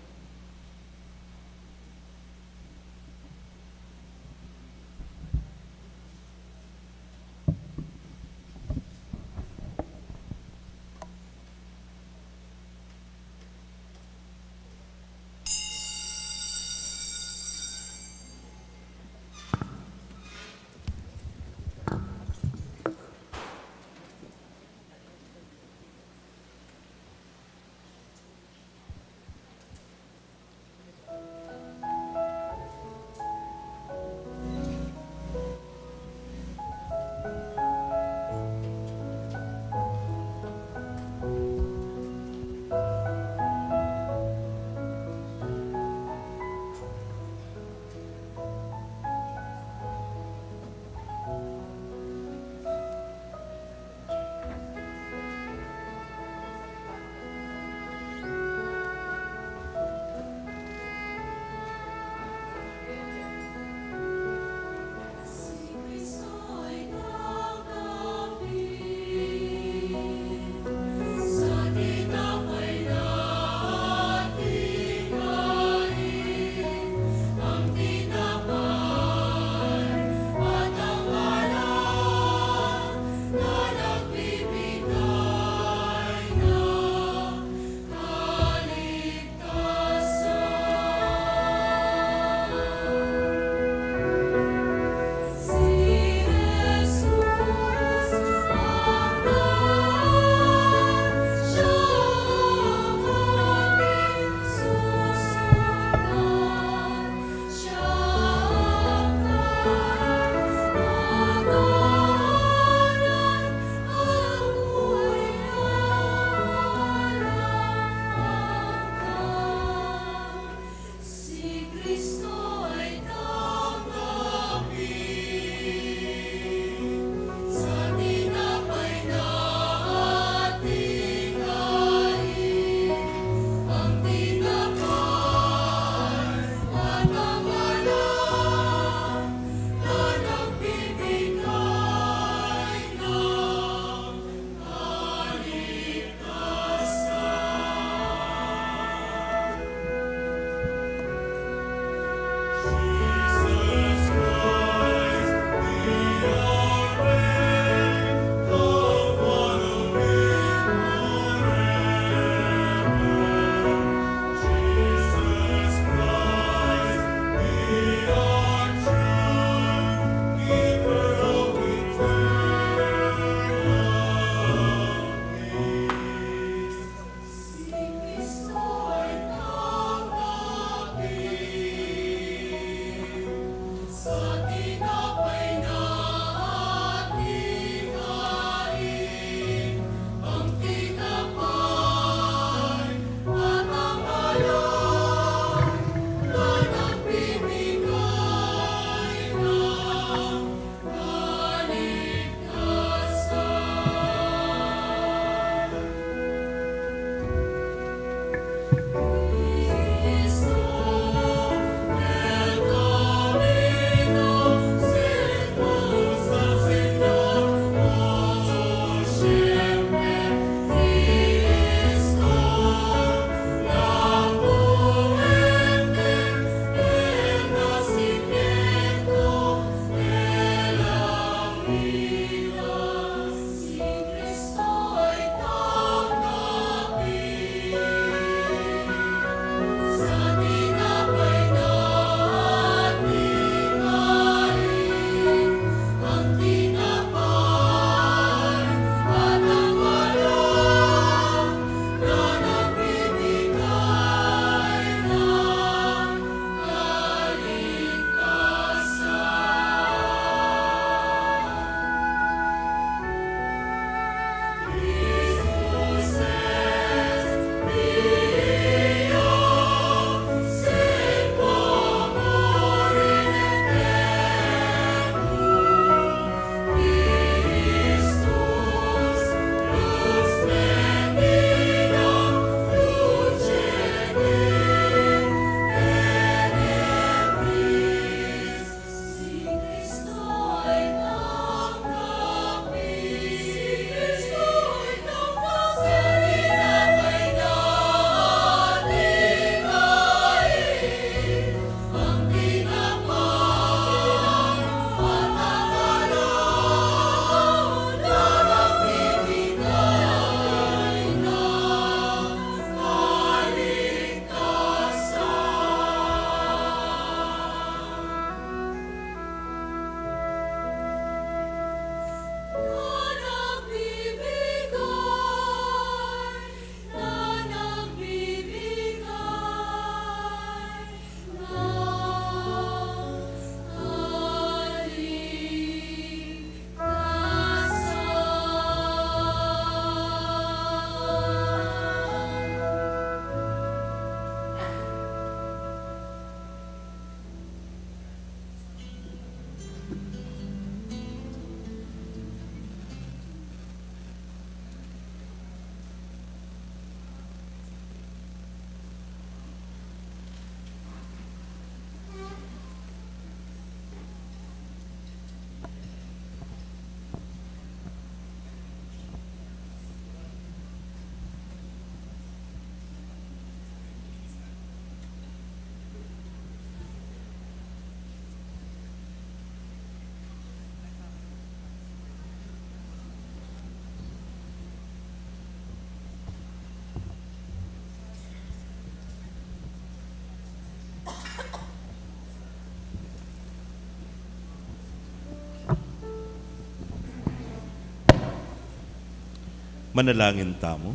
Manalangin tamu.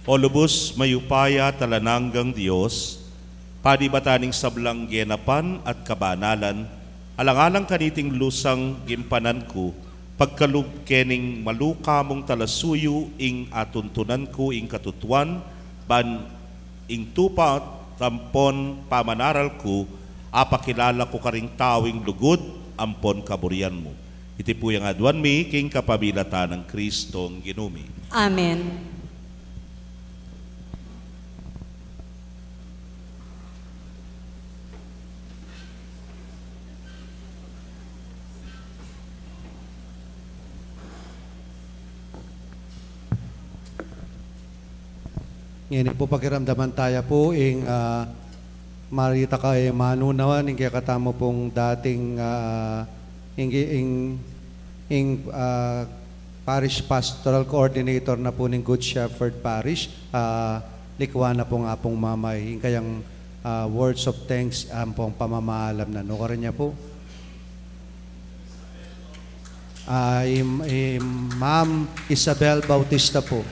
O lubus mayupaya at alang anggang Dios, panibatan ning sablang genapan at kabanalan, alang-alang kaniting lusang gimpanan ku, pagkalub ke ning maluka mung talasuyu ing atuntunan ku ing katutuan, ban ing tupa ampon pamanaral ku, apakilala ku karing tau ing lugud ampon kaburian mu. Iti pu ing aduan mi king kapamilatan nang Kristong Ginu mi. Amen. Ngeni pu, pakiramdaman taya pu ing, ah, marita ka, e, manunawan ing kekatamu pung dating, ah, ing, ing, ing, ah, parish pastoral coordinator na pu ning Good Shepherd Parish, ah, likuan na pu ing Apung Mamay, ing kayang, ah, words of thanks ampong pamamaalam na. Nukarin ya pu. Ah, i, i Ma'am Isabel Bautista pu.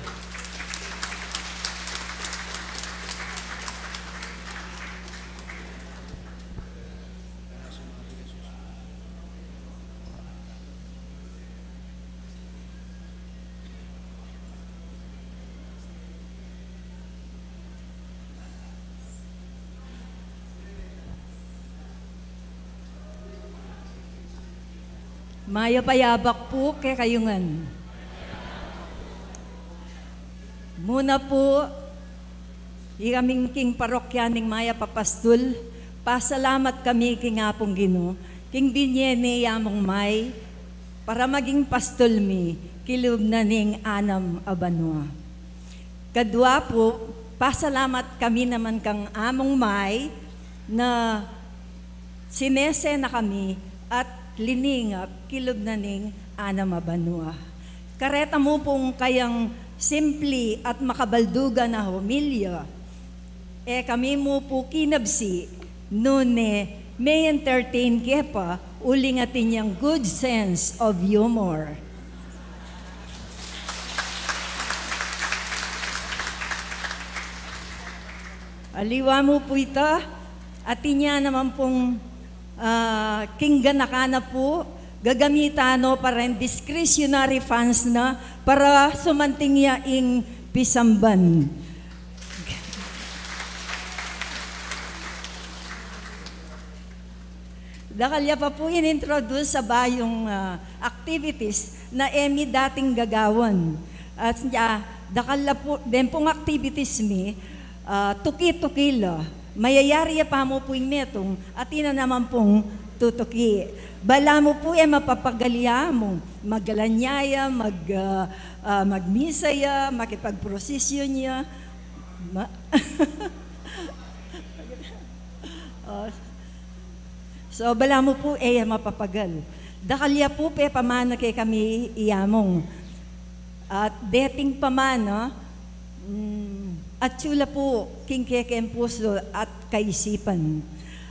Mayap a yabak pu kekayu ngan. Muna pu, ikaming king parokya ning Mayap a Pastul, pasalamat kami king Apung Ginu, king binie ne i Among May, para maging pastul mi, kilub na ning anam a banua. Kadua pu, pasalamat kami naman kang Among May na sinese na kami at liningap kilub na ning anam a banua. Kareta mu pung kayang simpli at makabaldugan a homilya, e kami mu pu kinabsi, nune, me-entertain ke pa, uling atin yang good sense of humor. Aliwa mu pu ita, atin ya naman pung, ah, king ganaka na pu, gagamitan no para ing discretionary funds na para sumanting ya ing pisamban. Dakal ya pa pu in-introduce a bayung, ah, activities na e mi dating gagawan. At, ah, dakal la pu, den pung activities mi, ah, tuki-tuki la. Mayayari ya pa mu pu ing metung, atin na naman pung tutuki. Balamu pu e mapapagal ya mu, magkalanya ya, mag, ah, ah, magmisa ya, makipagprosesyon ya. Ma-, oh, So, balamu pu, e ya mapapagal. Dakal ya pu pepamana kekami i Among. At deting pamana, mm, atyu la pu king kekeng pusu at kaisipan.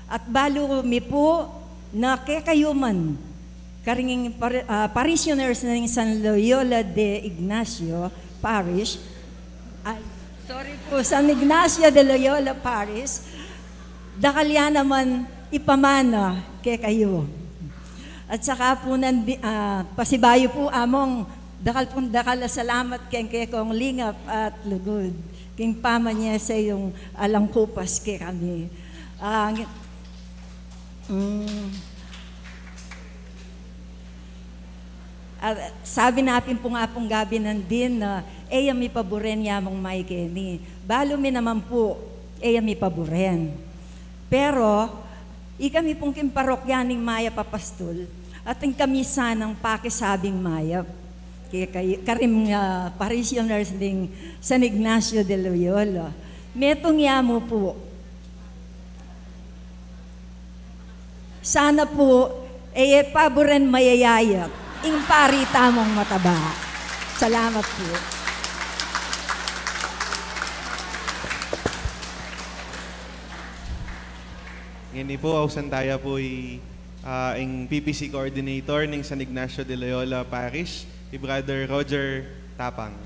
At balu mi pu na kekayu man, karing par-, ah, parishioners ning San Loyola de Ignacio Parish, ay, sorry pu, San Ignacio de Loyola Parish, dakal ya naman ipamana kekayu. At saka pu nandi-, ah, pasibayu pu, Among, dakal pung dakal a salamat keng kekong lingap at lugud, king pamanyese yung alang kupas kekami. Ah, ngi-, mm. At sabi na pin pu nga pung gabi nandin na, e ya mi paburen ya Among May keni. Balu mi naman pu, e ya mi paburen. Pero, ikami pung king parokya ning Mayap a Pastul, atin kami sanang pakisabing mayap. Kaya kay-, karing, ah, parishioners ning San Ignacio de Loyola. Metung ya mu pu. Sana pu, e ye paburen mayayaya ing pari tamung mataba. Salamat pu. Ngeni pu, ausan taya pu i ah, ing P P C Coordinator ning San Ignacio de Loyola Parish, i Brother Roger Tapang.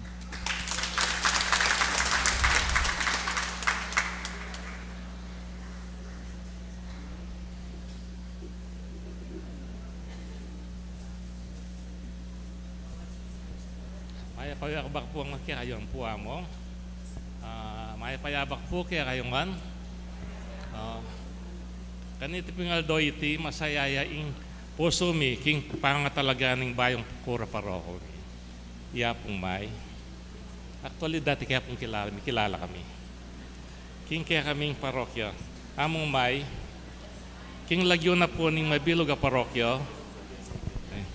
Mayap a yabak pu kekayu, Among. Ah, mayap a yabak pu kekayu ngan. Ah, kaniti pung aldo iti, masaya ya ing pusu mi king pangatalaga ning bayung kura paroko mi, i Apung May. Actually, dati ke pung kilala, mikilala kami. King kekaming parokya, Amung May, king lagyu na pu ning mabilug a parokya, eh,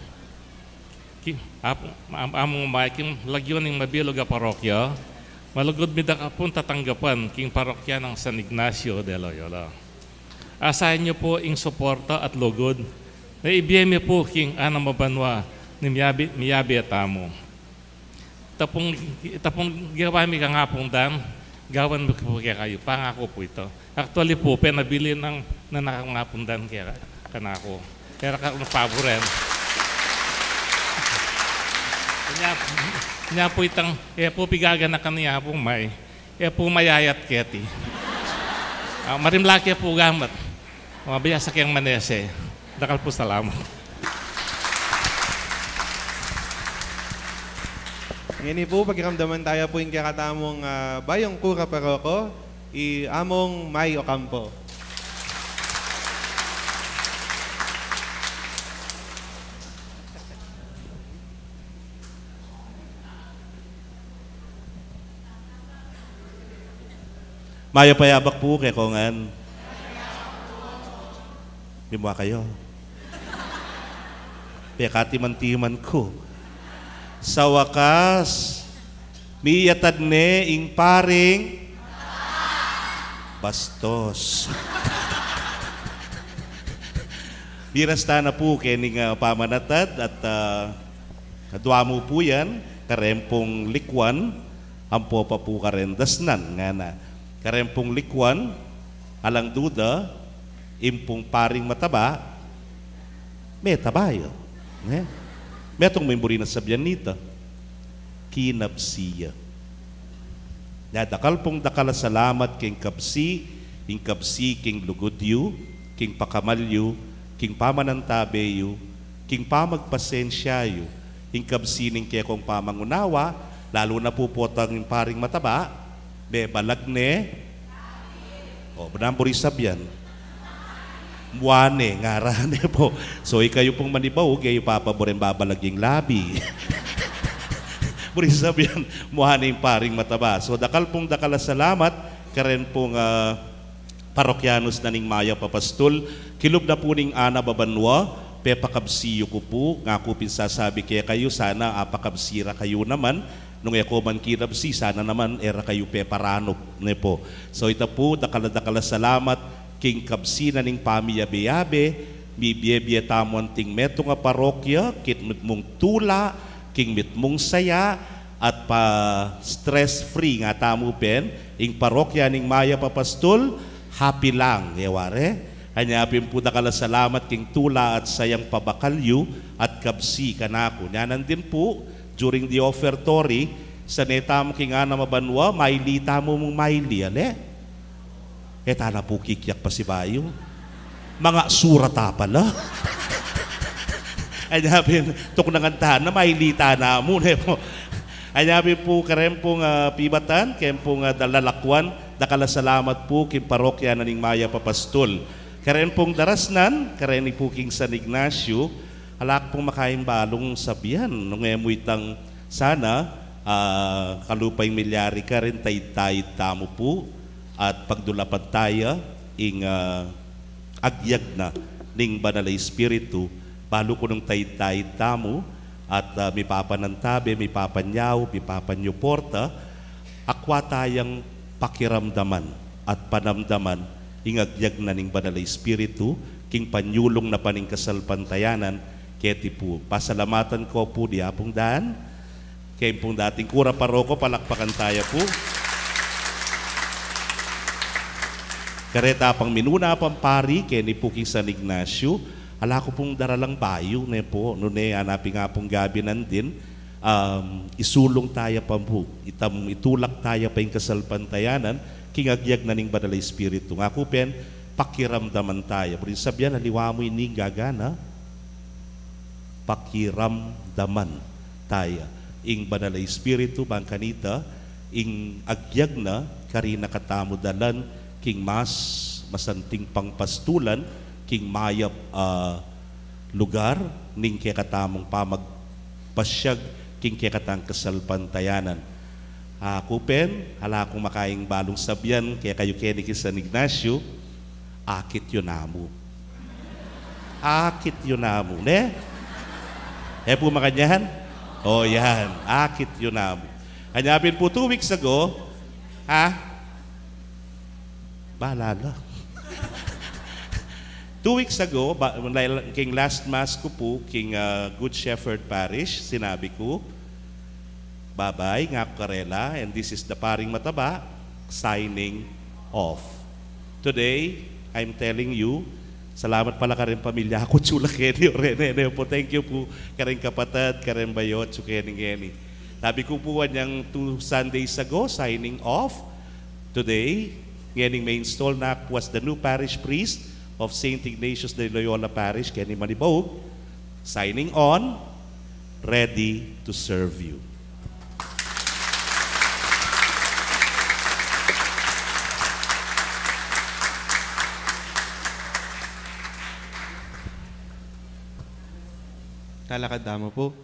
king, Apung, Am-, Amung May, king lagyu ning mabilug a parokya, malugud mi da ka pung tatanggapan king parokya nang San Ignacio de Loyola. Asahan yu pu ing suporta at lugud na ibie mi pu king anam a banua ning miyabe, miyabe tamu. Ita pung, ita pung gawa mi kang Apung Dan, gawan mi pu kekayu. Pangaku pu ita. Actually pu, penabilin nang, nang Apung Dan keka, kanaku. Kaya ka na paburen. Nya, nya pu itang, e pu pigaganakan ni Apung May. E pu mayayat keti. Ah, marimla ke pu gamat. Mabiyasa keng manese. Dakal pung salamat. Ngeni pu, pakiramdaman taya pu ing kekatamung, ah, bayung kura paroko, i Among May Ocampo. Mayap a yabak pu kekongan. Mimua kayu. Pekatiman-timan ku. Sa wakas, miyatad ne ing paring bastos. Miras tana pu kening, ah, pamanatad at, ah, Kadua mu pu yan, kareng pung likuan, ampo pa pu kareng dasnan, ngana. Kareng pung likuan, alang duda, ing pung paring mataba, metaba ya. Ne? Metung mu ing buri nang sabian nita, kinabsi ya. Nya dakal pung dakal a salamat king kabsi, ing kabsi king lugud yu, king pakamal yu, king pamanantabe yu, king pamagpasensya yu, ing kabsi ning kekong pamangunawa, lalu na pu potang ing paring mataba, mebalag ne, o, buri nang sabian. Mua ne, ngara ne pu. So, ikayu pung manibaug, e yu papaburen babalag ing labi. Buri nang sabian, mua ne ing paring mataba. So, dakal pung dakal a salamat, kareng pung, ah, parokyanus na ning Mayap a Pastul, kilub na pu ning anam a banua, pepakabsi yu ku pu, ngaku pin sasabi kekayu, sana apakabsi ra kayu naman, nung e ko man kinabsi, sana naman e ra kayu peparanup, ne pu. So ita pu, dakal a dakal a salamat, king kabsi na ning pamiyabe-yabe, mibie-bie tamu anting metung a parokya, king mitmung tula, king mitmung saya, at pa stress free nga tamu pin, ing parokya ning Mayap a Pastul, happy lang, e ware. Anya pin pu dakal a salamat king tula at sayang pabakal yu, at kabsi kanaku. Nya nandin pu, during the offertory, sane tamu king anam a banua, maili tamu mung maili, ale? E tana pu kikyak pasibayu. Manga sura ta pala. Anya pin, tuknangan tana, maili tana mu, ne pu. Anya pin pu, kareng pung, ah, pibatan, kareng pung, ah, dalalakuan, dakal a salamat pu, king parokya na ning Mayap a Pastul. Kareng pung darasnan, kareni pu king San Ignacio, ala ku pung makaimbalung sabian, nung e mu itang sana, ah, kalupa ing milyari karin, taid-taid tamu pu, at pagdulapan taya ing, ah, agyag na ning Banal a Espiritu, balu ku nung taid-taid tamu, at, ah, mipapanantabe, mipapanyaup, mipapanyuporta, akwa tayang pakiramdaman at panamdaman ing agyag na ning Banal a Espiritu, king panyulung na pa ning kasalpantayanan, keti pu. Pasalamatan ko pu di Apung Dan, keng pung dating kura paroko, palakpakan taya pu. Kareta pang minuna pang pari, keni pu king San Ignacio, Ala ku pung daralang bayu, ne pu, nune, ana pin nga pung gabi nandin, um, isulung taya pa pu, itam, itulak taya pa ing kasalpantayanan, king agyag na ning Banal a Espiritu. Nga ku pin, pakiramdaman taya. Buri sabyan, aliwa mu ini ing gagana, pakiramdaman taya ing Banal a Espiritu, bang kanita, ing agyag na, karin na katamu dalan, king mas masanting pangpastulan, king mayap a lugar, ning kekatamung pamagpasyag, king kekatang kasalpantayanan. Aku pin, ala kung makaing balung sabyan, kekayu keni ki San Ignacio, akit yu namu. Akit yu namu, ne? E pu makanyan? O, yan. Akit yu namu. Kanya pin pu, two weeks ago, ha? Bahala la. Two weeks ago, ba, king last mass ku pu, king, ah, Good Shepherd Parish, sinabi ku, "Bye-bye," nga ku karela, and this is the Paring Mataba signing off. Today, I'm telling you, salamat pala karing pamilya ku, atsu la keni, o reni, ne pu, thank you pu, karing kapatad, karing bayot, atsu keni ngeni. Sabi ku pu, anyang two Sundays ago, signing off. Today, ngening ma-install na ku as the new parish priest of Saint Ignatius de Loyola Parish, keni Manibaug, signing on, ready to serve you. Talakad tamu pu.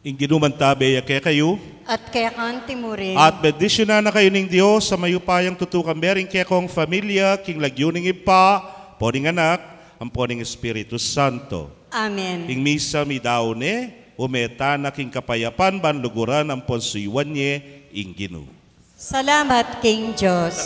Ing Ginu mantabe ya kekayu. At keka naman murin. At bendisyunan na kayu ning Dios a mayupayang tutukan, bering kekong familia, king lagyu ning Ibpa, ampo ning Anak, ampo ning Espiritu Santo. Amen. Ing misa meyari ne, ume tana king kapayapan ban luguran ampon suyuan ye ing Ginu. Salamat king Dios.